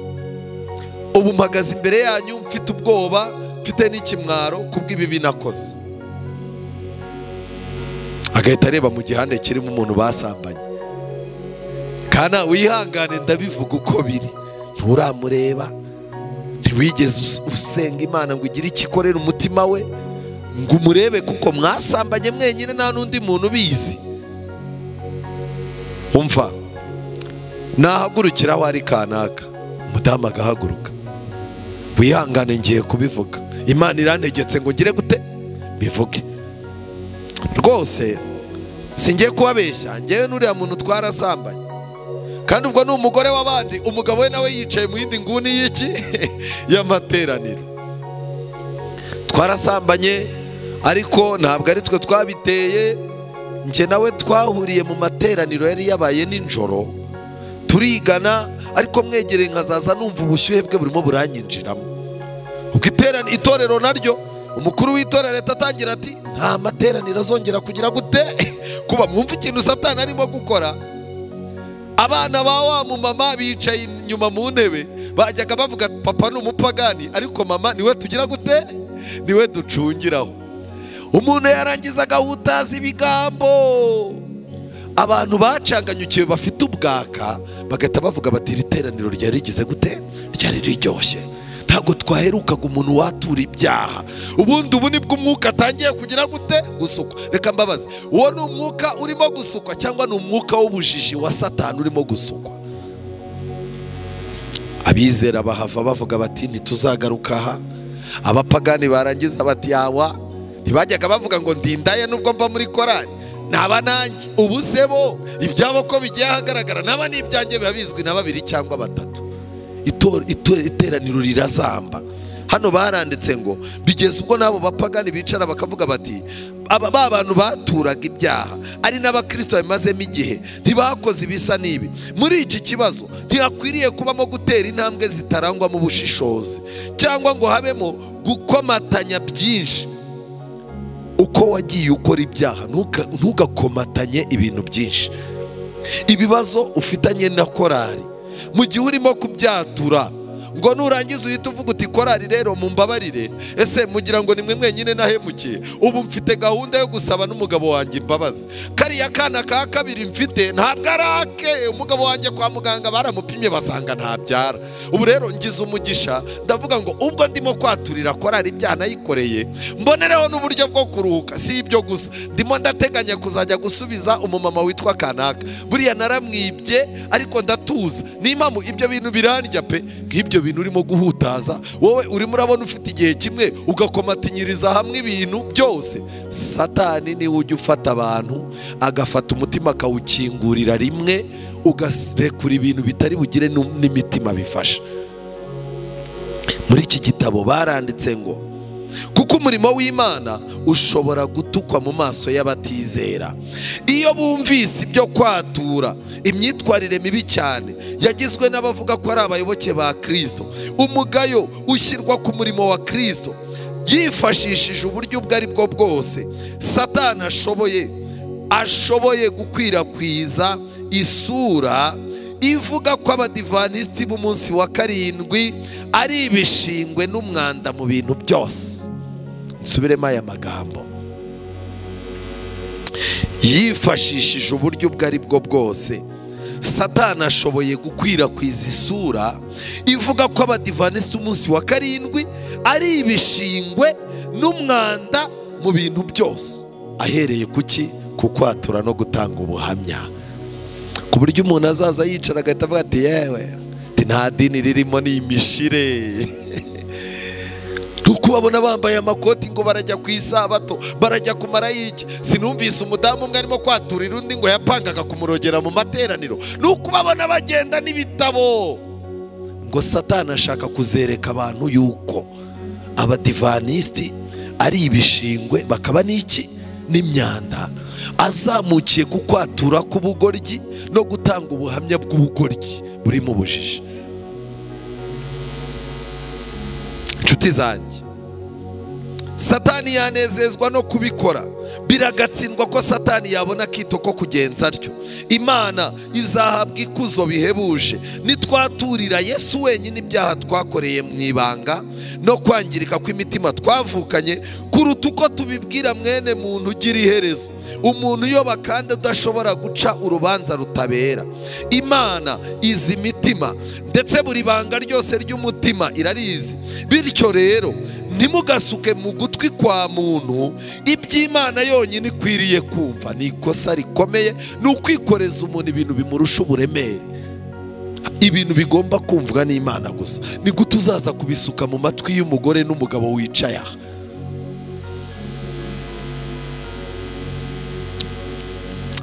Ubu mpagaze imbere yanyu mfite ubwoba, mfite n'ikimwaro kubw'ibibi nakoze. Agahita areba mu gihande kirimo umuntu basambanye. Kana wihangane, ndabivuga uko biri. Nturamureba, ntiwigeze usenga Imana ngo ugire ikikorera umutima we ngo umurebe, kuko mwasambanye mwenyine nta n'undi muntu ubizi. Umva, nahagurukira aho ari kanaka, umudamu agahaguruka. Wihangane, ngiye kubivuga, Imana irantegetse ngo ngire gute? Bivuge. Rwose singiye kubabeshya, ngewe n'uriya muntu twarasambanye, kandi ubwo ni umugore w'abandi, umugabo we nawe yicaye mu yindi nguni y'iki y'amateraniro. Twarasambanye ariko ntabwo ari twe twabiteye, njye nawe twahuriye mu materaniro yari yabaye nijoro, turigana, ariko mwegereye nkazaza numva ubushyuhe bwe burimo buranyinjiramo. Ubwo itorero naryo, umukuru w'itorero leta atangira ati nta materaniro azongera kugira gute kuba. Mwumva ikintu Satani arimo gukora. Abana ba wa mumama bicaye inyuma mu ntebe, bajyaga bavuga papa ni umupagani, ariko mama niwe tugira gute? Niwe ducungiraho. Umuntu yarangiza agahutaza ibigambo. Abantu bacanganyukiwe bafite ubwaka bagahita bavuga bati iri teraniro ryari rigize gute? Ryari riryoshye, ntabwo twaherukaga umuntu watura ibyaha. Ubundi ubu nibwo umwuka atangiye kugira gute? Gusukwa. Reka mbabaze, uwo ni umwuka urimo gusukwa cyangwa ni umwuka w'ubujiji wa Satani urimo gusukwa? Abizera bahava bavuga bati ntituzagaruka aha. Abapagani barangiza bati yawa, ntibajyaga bavuga ngo ndindaye nubwo mba muri korali, naba nanjye. Ubu se bo ibyabo ko bigiye ahagaragara, naba n'ibyanjye biba bizwi na babiri cyangwa batatu. Iteraniro rirazamba. Hano baranditse ngo bigeze ubwo nabo bapagani bicara bakavuga bati aba bantu baturaga ibyaha ari n'abakristo bamazemo igihe ntibakoze ibisa n'ibi. Muri iki kibazo ntihakwiriye kubamo gutera intambwe zitarangwamo ubushishozi cyangwa ngo habemo gukomatanya byinshi. Uko wagiye ukora ibyaha ntugakomatanye ibintu byinshi. Ibibazo ufitanye na korali mu gihe urimo kubyatura, ngo nurangiza uhita uvuga uti korali rero mumbabarire, ese mugira ngo nimwe mwenyine nahemukiye, ubu mfite gahunda yo gusaba n'umugabo wanjye imbabazi. Kariya kana ka kabiri mfite ntabwo arake, umugabo wanjye kwa muganga baramupimye basanga ntabyara. Ubu rero ngize umugisha, ndavuga ngo ubwo ndimo kwaturira korali ibyaha nayikoreye, mbonereho n'uburyo bwo kuruhuka. Si ibyo gusa, ndimo ndateganya kuzajya gusubiza umumama witwa kanaka, buriya naramwibye ariko ndatuza. Nimpamu ibyo bintu birandya pe, nk'ibyo bintu urimo guhutaza wowe urimo urabona ufite igihe kimwe ugakomatinyiriza hamwe ibintu byose. Satani niwe ujya ufata abantu agafata umutima akawukingurira rimwe, ugarekura ibintu bitari bugire n'imitima bifasha. Muri iki gitabo baranditse ngo kuko umurimo w'Imana ushobora gutukwa mu maso y'abatizera iyo bumvise ibyo kwatura imyitwarire mibi cyane yagizwe n'abavuga ko ari abayoboke ba Kristo. Umugayo ushyirwa ku murimo wa Kristo yifashishije uburyo ubwo ari bwo bwose. Satani ashoboye gukwirakwiza isura ivuga ko abadivanisiti b'umunsi wa karindwi ari ibishingwe n'umwanda mu bintu byose. Nsubiremo aya magambo. Yifashishije uburyo ubwo ari bwo bwose, Satani ashoboye gukwirakwiza isura ivuga ko abadivanisiti umunsi wa karindwi ari ibishingwe n'umwanda mu bintu byose, ahereye kuki? Ku kwatura no gutanga ubuhamya, ku buryo umuntu azaza yicara agahita avuga ati yewe nta dini ririmo ni imishire. Tukubabona bambaye amakoti ngo barajya ku isabato, barajya kumara iki. Sinumvise umudamu umwe arimo kwaturira undi ngo yapangaga kumurogera mu materaniro. Nukubabona bagenda n'ibitabo. Ngo Satani ashaka kuzereka abantu yuko abadivanisiti ari ibishingwe bakaba n'iki? N'imyanda. Azamukiye ku kwatura k'ubugoryi no gutanga ubuhamya bw'ubugoryi buri mu bujiji. Inshuti zanjye, Satani yanezezwa no kubikora. Biragatsindwa ko Satani yabona akito ko kugenza atyo. Imana izahabwa ikuzo bihebuje nitwaturira Yesu wenyine ibyaha twakoreye mu ibanga no kwangirika kw'imitima twavukanye, kuruta uko tubibwira mwene muntu ugira iherezo, umuntu uyoba kandi udashobora guca urubanza rutabera. Imana izi imitima, ndetse buri banga ryose ry'umutima irarizi. Bityo rero ntimugasuke mu gutwi kwa muntu iby'Imana yonyine ikwiriye kumva. Ni ikosa rikomeye, ni ukwikoreza umuntu ibintu bimurusha uburemere, ibintu bigomba kumvwa n'Imana gusa. Ni gute uzaza kubisuka mu matwi y'umugore n'umugabo wicaye aha?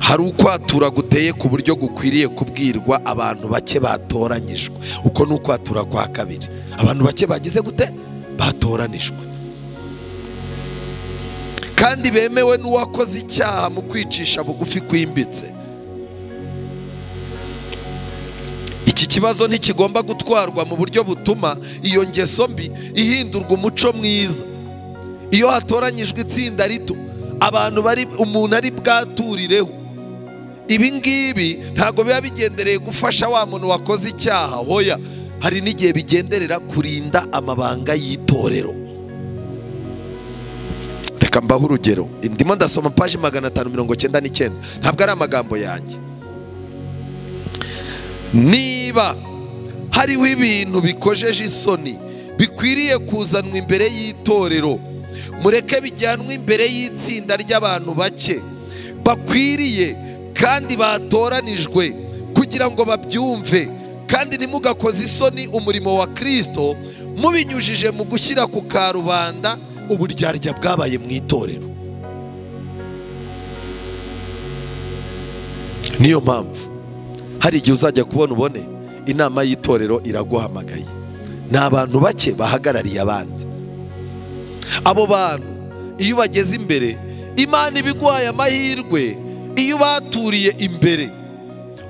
Hari ukwatura guteye ku buryo gukwiriye kubwirwa abantu bake batoranyijwe. Uko ni ukwatura kwa kabiri. Abantu bake bagize gute? Batoranijwe kandi bemewe n'uwakoze icyaha mu kwicisha bugufi kwimbitse. Iki kibazo ntikigomba gutwarwa mu buryo butuma iyo ngeso mbi ihindurwa umuco mwiza. Iyo hatoranyijwe itsinda rito abantu bari umuntu ari bwaturireho, ibi ngibi ntago biba bigendereye gufasha wa muntu wakoze icyaha. Hoya, hari n'igihe bigenderera kurinda amabanga y'itorero. Reka mbahe urugero. Ndimo ndasoma paji 599, ntabwo ari amagambo yanjye. Niba hariho ibintu bikojeje isoni bikwiriye kuzanwa imbere y'itorero, mureke bijyanwe imbere y'itsinda ry'abantu bake bakwiriye kandi batoranijwe kugira ngo babyumve. Kandi ntimugakoze isoni umurimo wa Kristo mubinyujije mu gushyira ku karubanda uburyarya bwabaye mu itorero. Niyo mpamvu hari igihe uzajya kubona ubone inama y'itorero iraguhamagaye, ni abantu bake bahagarariye abandi. Abo bantu iyo bageze imbere, Imana ibiguhaye amahirwe. Iyo baturiye imbere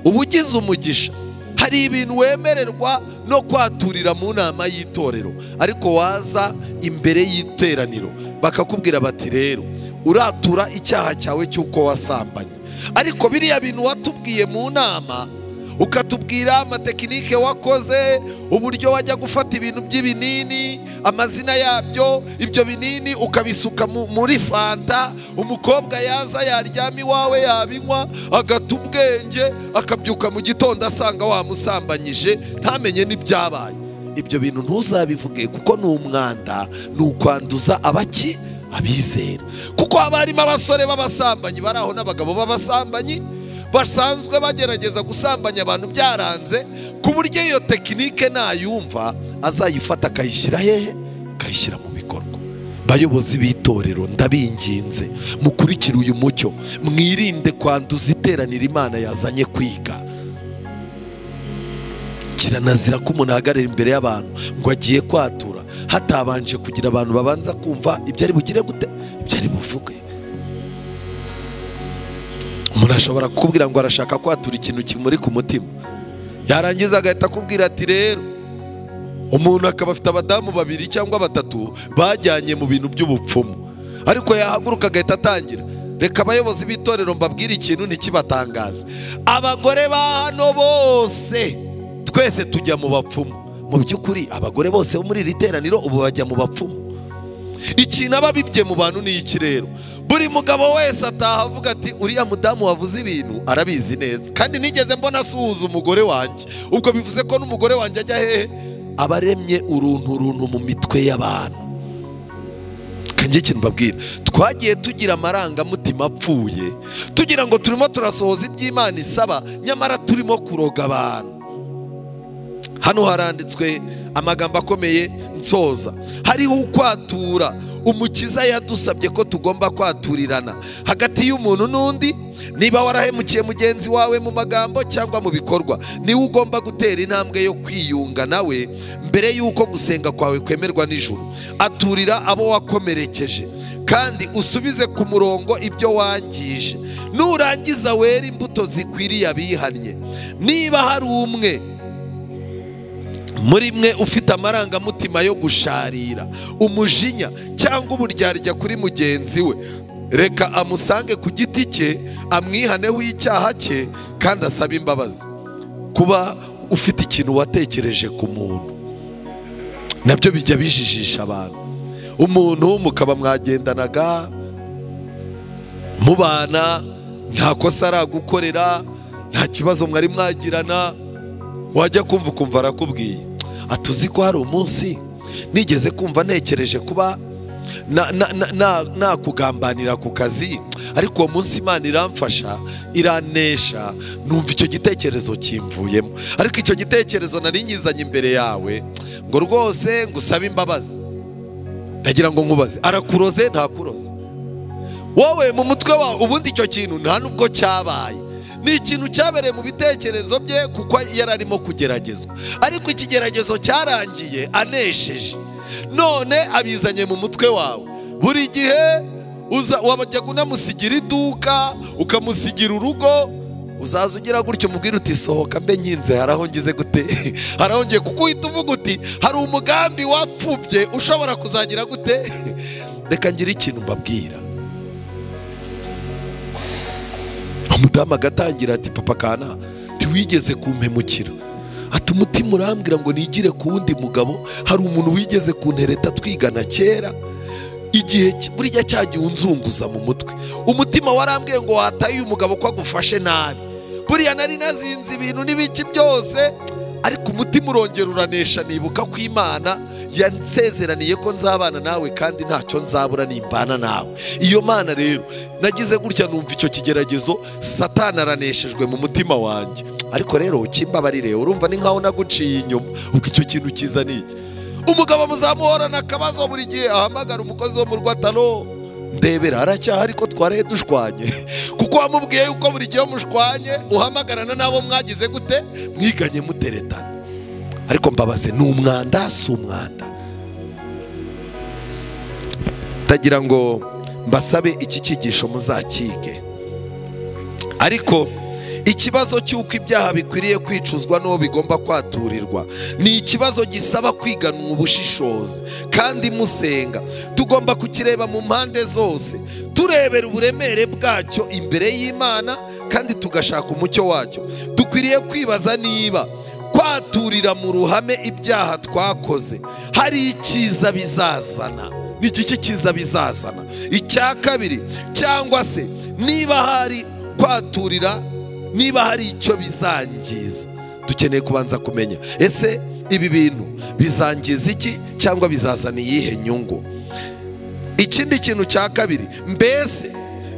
uba ugize umugisha. Hari ibintu wemererwa no kwaturira mu nama y'itorero, ariko waza imbere y'iteraniro bakakubwira bati rero uratura icyaha cyawe cy'uko wasambanye, ariko biriya bintu watubwiye mu nama, ukatubwira amatekinike wakoze, uburyo wajya gufata ibintu by'ibinini, amazina yabyo, ibyo binini ukabisuka muri fanta, umukobwa yaza yaryama iwawe yabinywa agata ubwenge, akabyuka mu gitondo asanga wamusambanyije ntamenye n'ibyabaye. Ibyo bintu ntuzabivuge kuko ni umwanda, ni ukwanduza abaki abizera. Kuko haba harimo abasore b'abasambanyi bari aho n'abagabo b'abasambanyi basanzwe bagerageza gusambanya abantu byaranze, ku buryo iyo tekinike nayumva azayifata akayishyira hehe? Akayishyira mu bikorwa. Bayobozi b'itorero, ndabinginze mukurikire uyu mucyo, mwirinde kwanduza iteraniro Imana yazanye kwiga. Kiranazira ko umuntu ahagarara imbere y'abantu ngo agiye kwatura hatabanje kugira abantu babanza kumva ibyo ari bugire gute, ibyo ari buvuge. Umuntu ashobora kukubwira ngo arashaka kwatura ikintu kimuri ku mutima, yarangiza agahita akubwira ati rero umuntu akaba afite abadamu babiri cyangwa batatu bajyanye mu bintu by'ubupfumu, ariko yahaguruka agahita atangira. Reka abayobozi b'itorero mbabwire ikintu ntikibatangaze, abagore ba hano bose twese tujya mu bapfumu. Mu by'ukuri abagore bose bo muri iri teraniro ubu bajya mu bapfumu. Ikintu ababibye mu bantu ni iki rero? Buri mugabo wese ataha avuga ati uriya mudamu wavuze ibintu arabizi neza, kandi nigeze mbona asuhuza umugore wanjye, ubwo bivuze ko n'umugore wanjye ajya hehe? Abaremye uruntu runtu mu mitwe y'abantu. Kanjye ikintu mbabwira, twagiye tugira amarangamutima apfuye tugira ngo turimo turasohoza iby'Imana isaba, nyamara turimo kuroga abantu. Hano haranditswe amagambo akomeye nsoza. Hariho ukwatura Umukiza yadusabye ko tugomba kwaturirana hagati y'umuntu n'undi. Niba warahemukiye mugenzi wawe mu magambo cyangwa mu bikorwa, niwe ugomba gutera intambwe yo kwiyunga nawe mbere y'uko gusenga kwawe kwemerwa n'ijuru. Aturira abo wakomerekeje kandi usubize ku murongo ibyo wangije. Nurangiza wera imbuto zikwiriye abihannye. Niba hari umwe Muri mwe ufite amarangamutima yo gusharira, umujinya cyangwa uburyarya kuri mugenzi we, reka amusange ku giti cye, amwihaneho icyaha cye kandi asabe imbabazi. Kuba ufite ikintu watekereje ku muntu nabyo bijya bijijisha abantu. Umuntu mukaba mwagendanaga mubana, nta kosa aragukorera, nta kibazo mwari mwagirana, wajya kumva ukumva arakubwiye atuzi ko hari umunsi nigeze kumva ntekereje kuba nakugambanira ku kazi, ariko uwo munsi Imana iramfasha iranesha, numva icyo gitekerezo kimvuyemo, ariko icyo gitekerezo nari nkizanye imbere yawe ngo rwose ngusabe imbabazi. Ndagira ngo nkubaze, arakuroze ntakuroze? Wowe mu mutwe wawe ubundi icyo kintu nta nubwo cyabaye, ni ikintu cyabereye mu bitekerezo bye kuko yari arimo kugeragezwa, ariko ikigeragezo cyarangiye anesheje, none abizanye mu mutwe wawe. Buri gihe wajyaga unamusigira iduka, ukamusigira urugo, uzaza ugira gutyo umubwira uti sohoka mbe nkinze, hari aho ngize gute, hari aho ngiye, kuko uhita uvuga uti hari umugambi wapfubye ushobora kuzagira gute. Reka ngire ikintu mbabwira. Umudamu agatangira ati papa kana tiwigeze kumpemukira, ati umutima urambwira ngo nigire ku wundi mugabo, hari umuntu wigeze kuntereta twigana kera, igihe burya cyagiye unzunguza mu mutwe, umutima warambwiye ngo wataye umugabo ko agufashe nabi, buriya nari nazinze ibintu n'ibiki byose, ariko umutima urongera uranesha, nibuka ko Imana yansezeraniye ko nzabana nawe kandi ntacyo nzabura nimbana nawe. Iyo Mana rero nagize gutya numva icyo kigeragezo, Satani araneshejwe mu mutima wanjye, ariko rero ukimbabarire, urumva ni nkaho naguciye inyuma. Ubwo icyo kintu kiza ni iki? Umugabo muzamuhorana akabazo buri gihe, ahamagara umukozi wo mu rwataro, ndebera aracyahari ko twaraye dushwanye, kuko wamubwiye yuko buri gihe mushwanye uhamagarana nabo mwagize gute, mwiganye muteretana. Ariko mbabaze, ni umwanda si umwanda? Tagira ngo mbasabe iki cyigisho muzakige. Ariko ikibazo cy'uko ibyaha bikwiriye kwicuzwa n'uwo bigomba kwaturirwa ni ikibazo gisaba kwiganwa ubushishozi kandi musenga. Tugomba kukireba mu mpande zose, turebera uburemere bwacyo imbere y'Imana kandi tugashaka umucyo wacyo. Dukwiriye kwibaza niba kwaturira mu ruhame ibyaha twakoze hari icyiza bizazana. Ni iki cyiza bizazana? Icya kabiri, cyangwa se niba hari kwaturira, niba hari icyo bizangiza. Dukeneye kubanza kumenya, ese ibi bintu bizangiza iki cyangwa bizazana iyihe nyungu? Ikindi kintu cya kabiri, mbese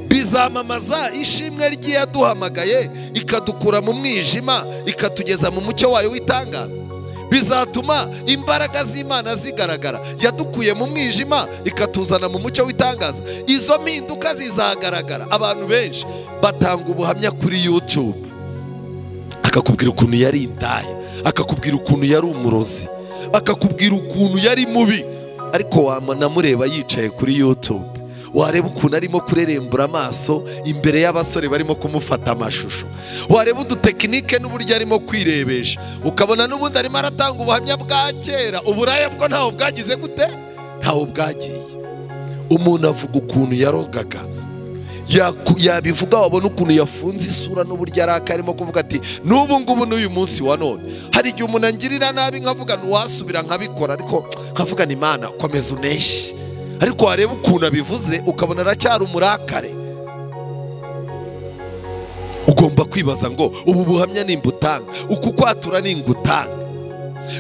bizamamaza ishimwe ry'iyaduhamagaye ikadukura mu mwijima ikatugeza mu mucyo wayo w'itangaza? Bizatuma imbaraga z'Imana zigaragara, yadukuye mu mwijima ikatuzana mu mucyo w'itangaza. Izo mpinduka zizagaragara. Abantu benshi batanga ubuhamya kuri YouTube, akakubwira ukuntu yari indaya, akakubwira ukuntu yari umurozi, akakubwira ukuntu yari mubi, ariko wamureba yicaye kuri YouTube, wareba ukuntu arimo kurerembura amaso imbere y'abasore barimo kumufata amashusho, wareba udutekinike n'uburyo arimo kwirebesha, ukabona n'ubundi arimo aratanga ubuhamya bwa kera. Uburaya bwo ntaho bwagize gute, ntaho bwagiye. Umuntu avuga ukuntu yarogaga, yabivuga wabona ukuntu yafunze isura n'uburyo araka, arimo kuvuga ati n'ubu ngubu n'uyu munsi wa none hari igihe umuntu angirira nabi nkavuga ntiwasubira nkabikora, ariko nkavuga ni Imana komeza uneshe. Ariko wareba ukuntu abivuze ukabona aracyari umurakare. Ugomba kwibaza ngo ubu buhamya nimbutanga, uku kwatura ningutanga,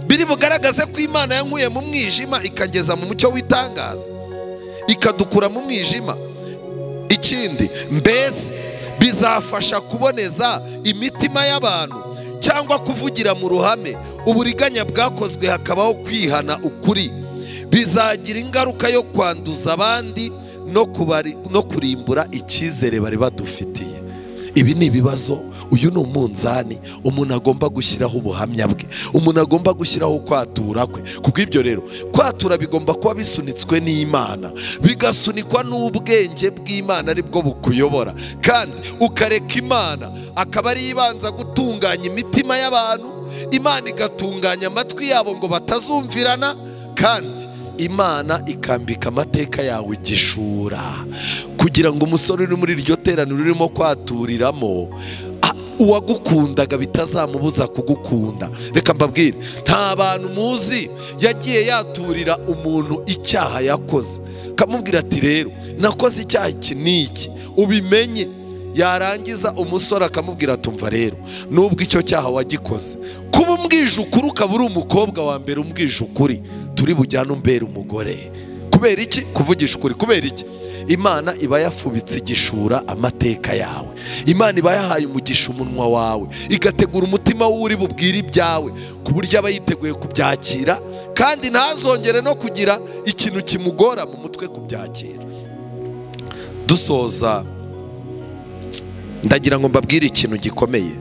biri bugaragaze ko Imana yankuye mu mwijima ikangeza mu mucyo w'itangaza, ikadukura mu mwijima. Ikindi, mbese bizafasha kuboneza imitima y'abantu cyangwa kuvugira mu ruhame uburiganya bwakozwe hakabaho kwihana ukuri? Bizagira ingaruka yo kwanduza abandi no kurimbura icyizere bari badufitiye. Ibi ni ibibazo. Uyu ni umunzani umuntu agomba gushyiraho ubuhamya bwe, umuntu agomba gushyiraho kwatura kwe. Kubw'ibyo rero kwatura bigomba kuba bisunitswe n'Imana, bigasunikwa n'ubwenge bw'Imana aribwo bukuyobora, kandi ukareka Imana akaba ari ibanza gutunganya imitima y'abantu, Imana igatunganya amatwi yabo ngo batazumvirana, kandi Imana ikambika amateka yawe igishura kugira ngo umusore uri muri iryo teraniro urimo kwaturiramo uwagukundaga bitazamubuza kugukunda. Reka mbabwire, nta bantu muzi yagiye yaturira umuntu icyaha yakoze kamubwira ati rero nakoze icyaha iki n'iki ubimenye, yarangiza umusore akamubwira tumva rero nubwo icyo cyaha wagikoze kuba umbwije ukuri ukaba uri umukobwa wa mbere umbwije ukuri turi bujyane umbere umugore. Kubera iki? Kuvugisha ukuri. Kubera iki? Imana iba yafubitse igishura amateka yawe, Imana iba yahaye umugisha umunwa wawe, igategura umutima w'uri bubwire ibyawe ku buryo aba yiteguye kubyakira, kandi ntazongere no kugira ikintu kimugora mu mutwe kubyakira. Dusoza ndagira ngo mbabwire ikintu gikomeye.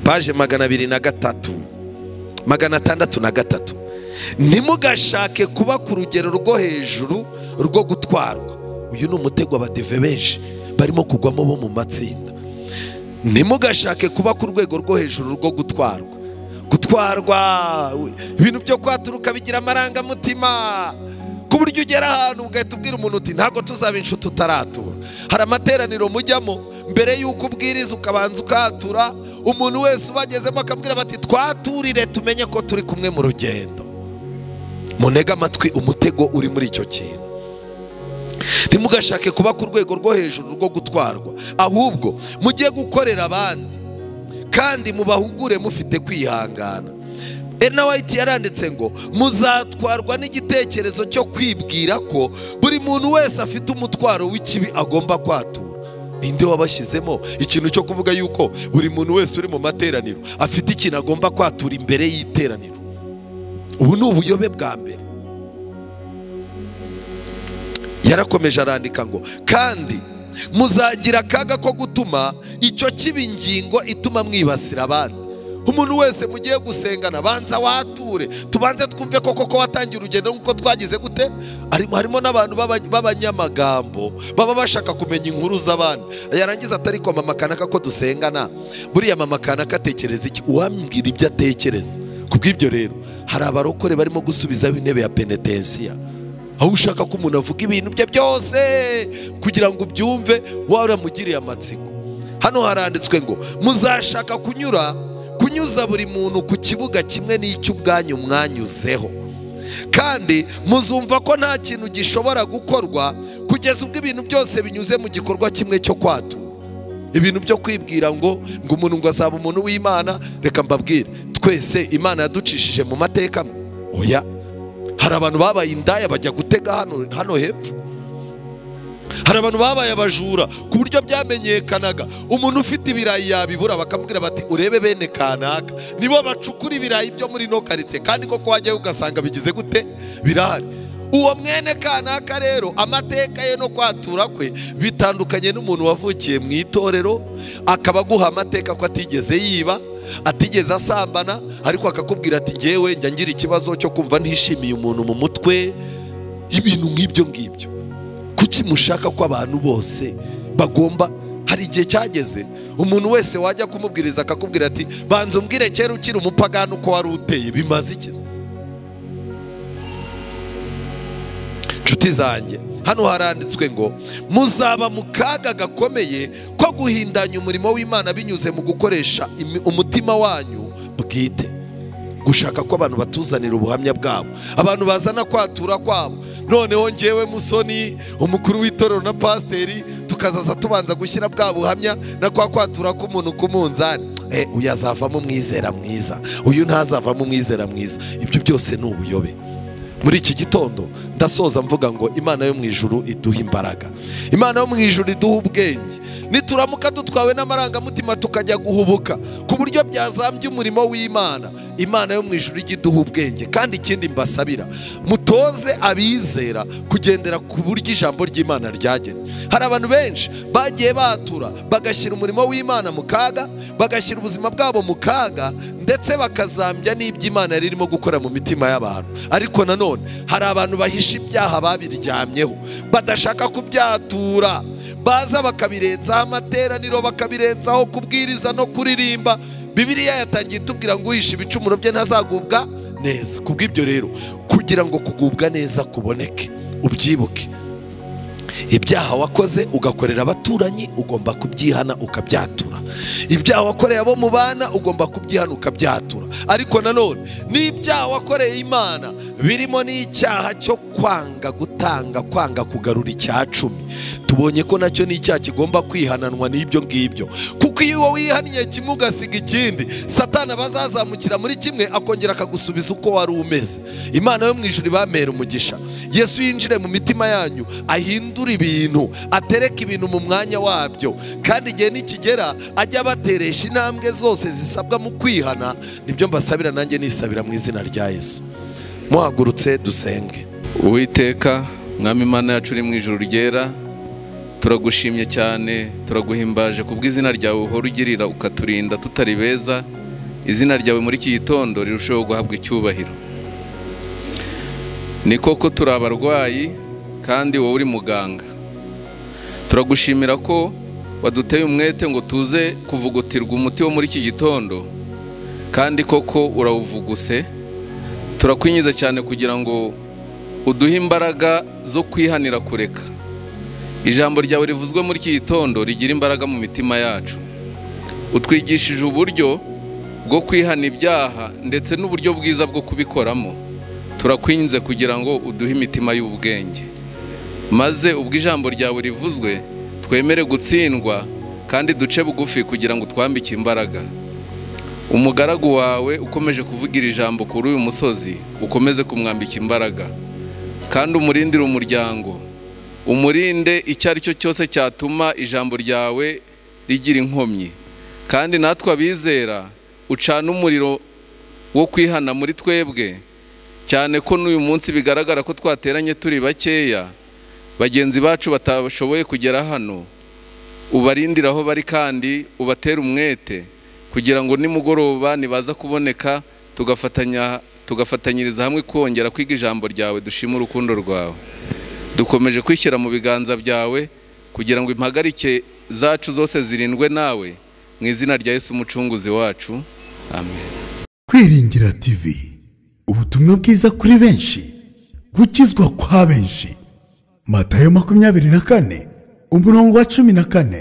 Paje 203 603. Ntimugashake kuba ku rugero rwo hejuru rwo gutwarwa. Uyu ni umutego abadive benshi barimo kugwamo bo mu matsinda. Ntimugashake kuba ku rwego rwo hejuru rwo gutwarwa. Gutwarwa ibintu byo kwaturuka bigira amarangamutima, ku buryo ugera ahantu ugahita ubwira umuntu uti ntabwo tuzaba inshuti utaratura. Hari amateraniro mujyamo mbere y'uko ubwiriza ukabanza ukatura, umuntu wese ubagezemo akabwira bati twaturire tumenye ko turi kumwe mu rugendo. Munega amatwi umutego uri muri icyo kintu. Ntimugashake kuba ku rwego rwo hejuru rwo gutwarwa, ahubwo mujye gukorera abandi kandi mubahugure mufite kwihangana. Ellen White yaranditse ngo muzatwarwa n'igitekerezo cyo kwibwira ko buri muntu wese afite umutwaro w'ikibi agomba kwatura. Ninde wabashyizemo ikintu cyo kuvuga yuko buri muntu wese uri mu materaniro afite ikintu agomba kwatura imbere y'iteraniro? Ubu ni ubuyobe bwa mbere. Yarakomeje arandika ngo kandi muzagira akaga ko gutuma icyo kiba ingingo ituma mwibasira abandi. Umuntu wese mugiye gusengana banza wature, tubanze twumve koko ko watangiye urugendo nkuko twagize gute. Harimo n'abantu b'abanyamagambo baba bashaka kumenya inkuru z'abandi, yarangiza atari ko mama kanaka ko dusengana, buriya mama kanaka atekereza iki, uwambwira ibyo atekereza. Kubw'ibyo rero hari abarokore barimo gusubizaho intebe ya penetensiya, aho ushaka ko umuntu avuga ibintu bye byose kugira ngo ubyumve waramugiriye amatsiko. Hano haranditswe ngo muzashaka kunyuza buri muntu ku kibuga kimwe n'icy'ubwanyu mwanyuzeho, kandi muzumva ko nta kintu gishobora gukorwa kugeza ubwo ibintu byose binyuze mu gikorwa kimwe cyo kwatura. Ibintu byo kwibwira ngo umuntu ngo azaba umuntu w'Imana, reka mbabwire twese Imana yaducishije mu mateka. Oya, hari abantu babaye indaya bajya gutega hano hepfo. Hari abantu babaye abajura ku buryo byamenyekanaga, umuntu ufite ibirayi yabibura bakamubwira bati urebe bene kanaka nibo bacukura ibirayi byo muri no karitsiye, kandi koko wajyayo ugasanga bigize gute, birahari. Uwo mwene kanaka rero amateka ye no kwatura kwe bitandukanye n'umuntu wavukiye mu itorero, akaba aguha amateka ko atigeze yiba, atigeze asambana, ariko akakubwira ati ngewe njya ngira ikibazo cyo kumva ntishimiye umuntu mu mutwe, ibintu nk'ibyo ngibyo. Kuki mushaka ko abantu bose bagomba? Hari igihe cyageze umuntu wese wajya kumubwiriza akakubwira ati banza umbwire kera ukiri umupagani uko wari uteye, bimaze iki? Nshuti zanjye, hano haranditswe ngo muzaba mu kaga gakomeye ko guhindanya umurimo w'Imana binyuze mu gukoresha umutima wanyu bwite. Gushaka ko abantu batuzanira ubuhamya bwabo, abantu bazana kwatura kwabo. Noneho ngewe Musoni umukuru w'itorero na pasiteri tukazaza tubanza gushyira bwa buhamya na kwa kwatura k'umuntu ku munzani, uyu azavamo umwizera mwiza, uyu ntazavamo umwizera mwiza. Ibyo byose ni ubuyobe. Muri iki gitondo ndasoza mvuga ngo Imana yo mu ijuru iduha imbaraga, Imana yo mu ijuru iduha ubwenge. Nituramuka dutwawe n'amarangamutima tukajya guhubuka ku buryo byazambye umurimo w'Imana, Imana yo mu ijuru ijya iduha ubwenge. Kandi ikindi mbasabira, mutoze abizera kugendera ku buryo ijambo ry'Imana ryagennye. Hari abantu benshi bagiye batura bagashyira umurimo w'Imana mu kaga, bagashyira ubuzima bwabo mu kaga, ndetse bakazambya n'iby'Imana ririmo gukora mu mitima y'abantu. Ariko nanone hari abantu bahisha ibyaha babiryamyeho, badashaka kubyatura, baza bakabirenzaho amateraniro, bakabirenzaho kubwiriza no kuririmba, Bibiliya yatangiye itubwira ngo uhisha ibicumuro bye ntazagubwa neza. Kubw'ibyo rero, kugira ngo kugubwa neza kuboneke, ubyibuke ibyaha wakoze ugakorera abaturanyi ugomba kubyihana ukabyatura. Ibyaha wakoreye abo mubana ugomba kubyihana ukabyatura. Ariko nanone n'ibyaha wakoreye Imana birimo n'icyaha cyo kwanga gutanga, kwanga kugarura icya cumi, tubonye ko nacyo ni icyaha kigomba kwihananwa n'ibyo ngibyo. Kuko iyo wihannye kimwe ugasiga ikindi, Satani abazazamukira muri kimwe akongera akagusubiza uko wari umeze. Imana yo mu ijuru ibamere umugisha. Yesu yinjire mu mitima yanyu, ahindure ibintu, atereke ibintu mu mwanya wabyo, kandi igihe nikigera ajya abateresha intambwe zose zisabwa mu kwihana. Nibyo mbasabira nanjye nisabira mu izina rya Yesu. Muhagurutse dusenge. Uwiteka Mwami Imana yacu uri mu ijuru ryera, turagushimye cyane, turaguhimbaje kubw'izina ryawe uhora ugirira ukaturinda tutari beza. Izina ryawe muri iki gitondo rirushaho guhabwa icyubahiro. Ni koko turi abarwayi kandi wowe uri muganga. Turagushimira ko waduteye umwete ngo tuze kuvugutirwa umuti wo muri iki gitondo, kandi koko urawuvuguse. Turakwinyiza cyane kugira ngo uduhe imbaraga zo kwihanira kureka. Ijambo ryawe rivuzwe muri iki gitondo rigira imbaraga mu mitima yacu. Utwigishije uburyo bwo kwihana ibyaha ndetse n'uburyo bwiza bwo kubikoramo. Turakwinze kugira ngo uduhe imitima y'ubwenge, maze ubwo ijambo ryawe rivuzwe twemere gutsindwa kandi duce bugufi kugira ngo twambike imbaraga. Umugaragu wawe ukomeje kuvugira ijambo kuri uyu musozi, ukomeze kumwambika imbaraga, kandi umurindire umuryango, umurinde icyo ari cyo cyose cyatuma ijambo ryawe rigira inkomyi. Kandi natwe abizera ucana umuriro wo kwihana muri twebwe, cyane ko n'uyu munsi bigaragara ko twateranye turi bakeya, bagenzi bacu batashoboye kugera hano. Ubarindire aho bari kandi ubatere umwete kugira ngo nimugoroba nibaza kuboneka tugafatanyiriza hamwe kongera kwiga ijambo ryawe. Dushime urukundo rwawe. Dukomeje kwishyira mu biganza byawe kugira ngo impagarike zacu zose zirindwe nawe, mu izina rya Yesu umucunguzi wacu, amen. Kwiringira TV, ubutumwa bwiza kuri benshi, gukizwa kwa benshi. Matayo 24 umurongo wa 14.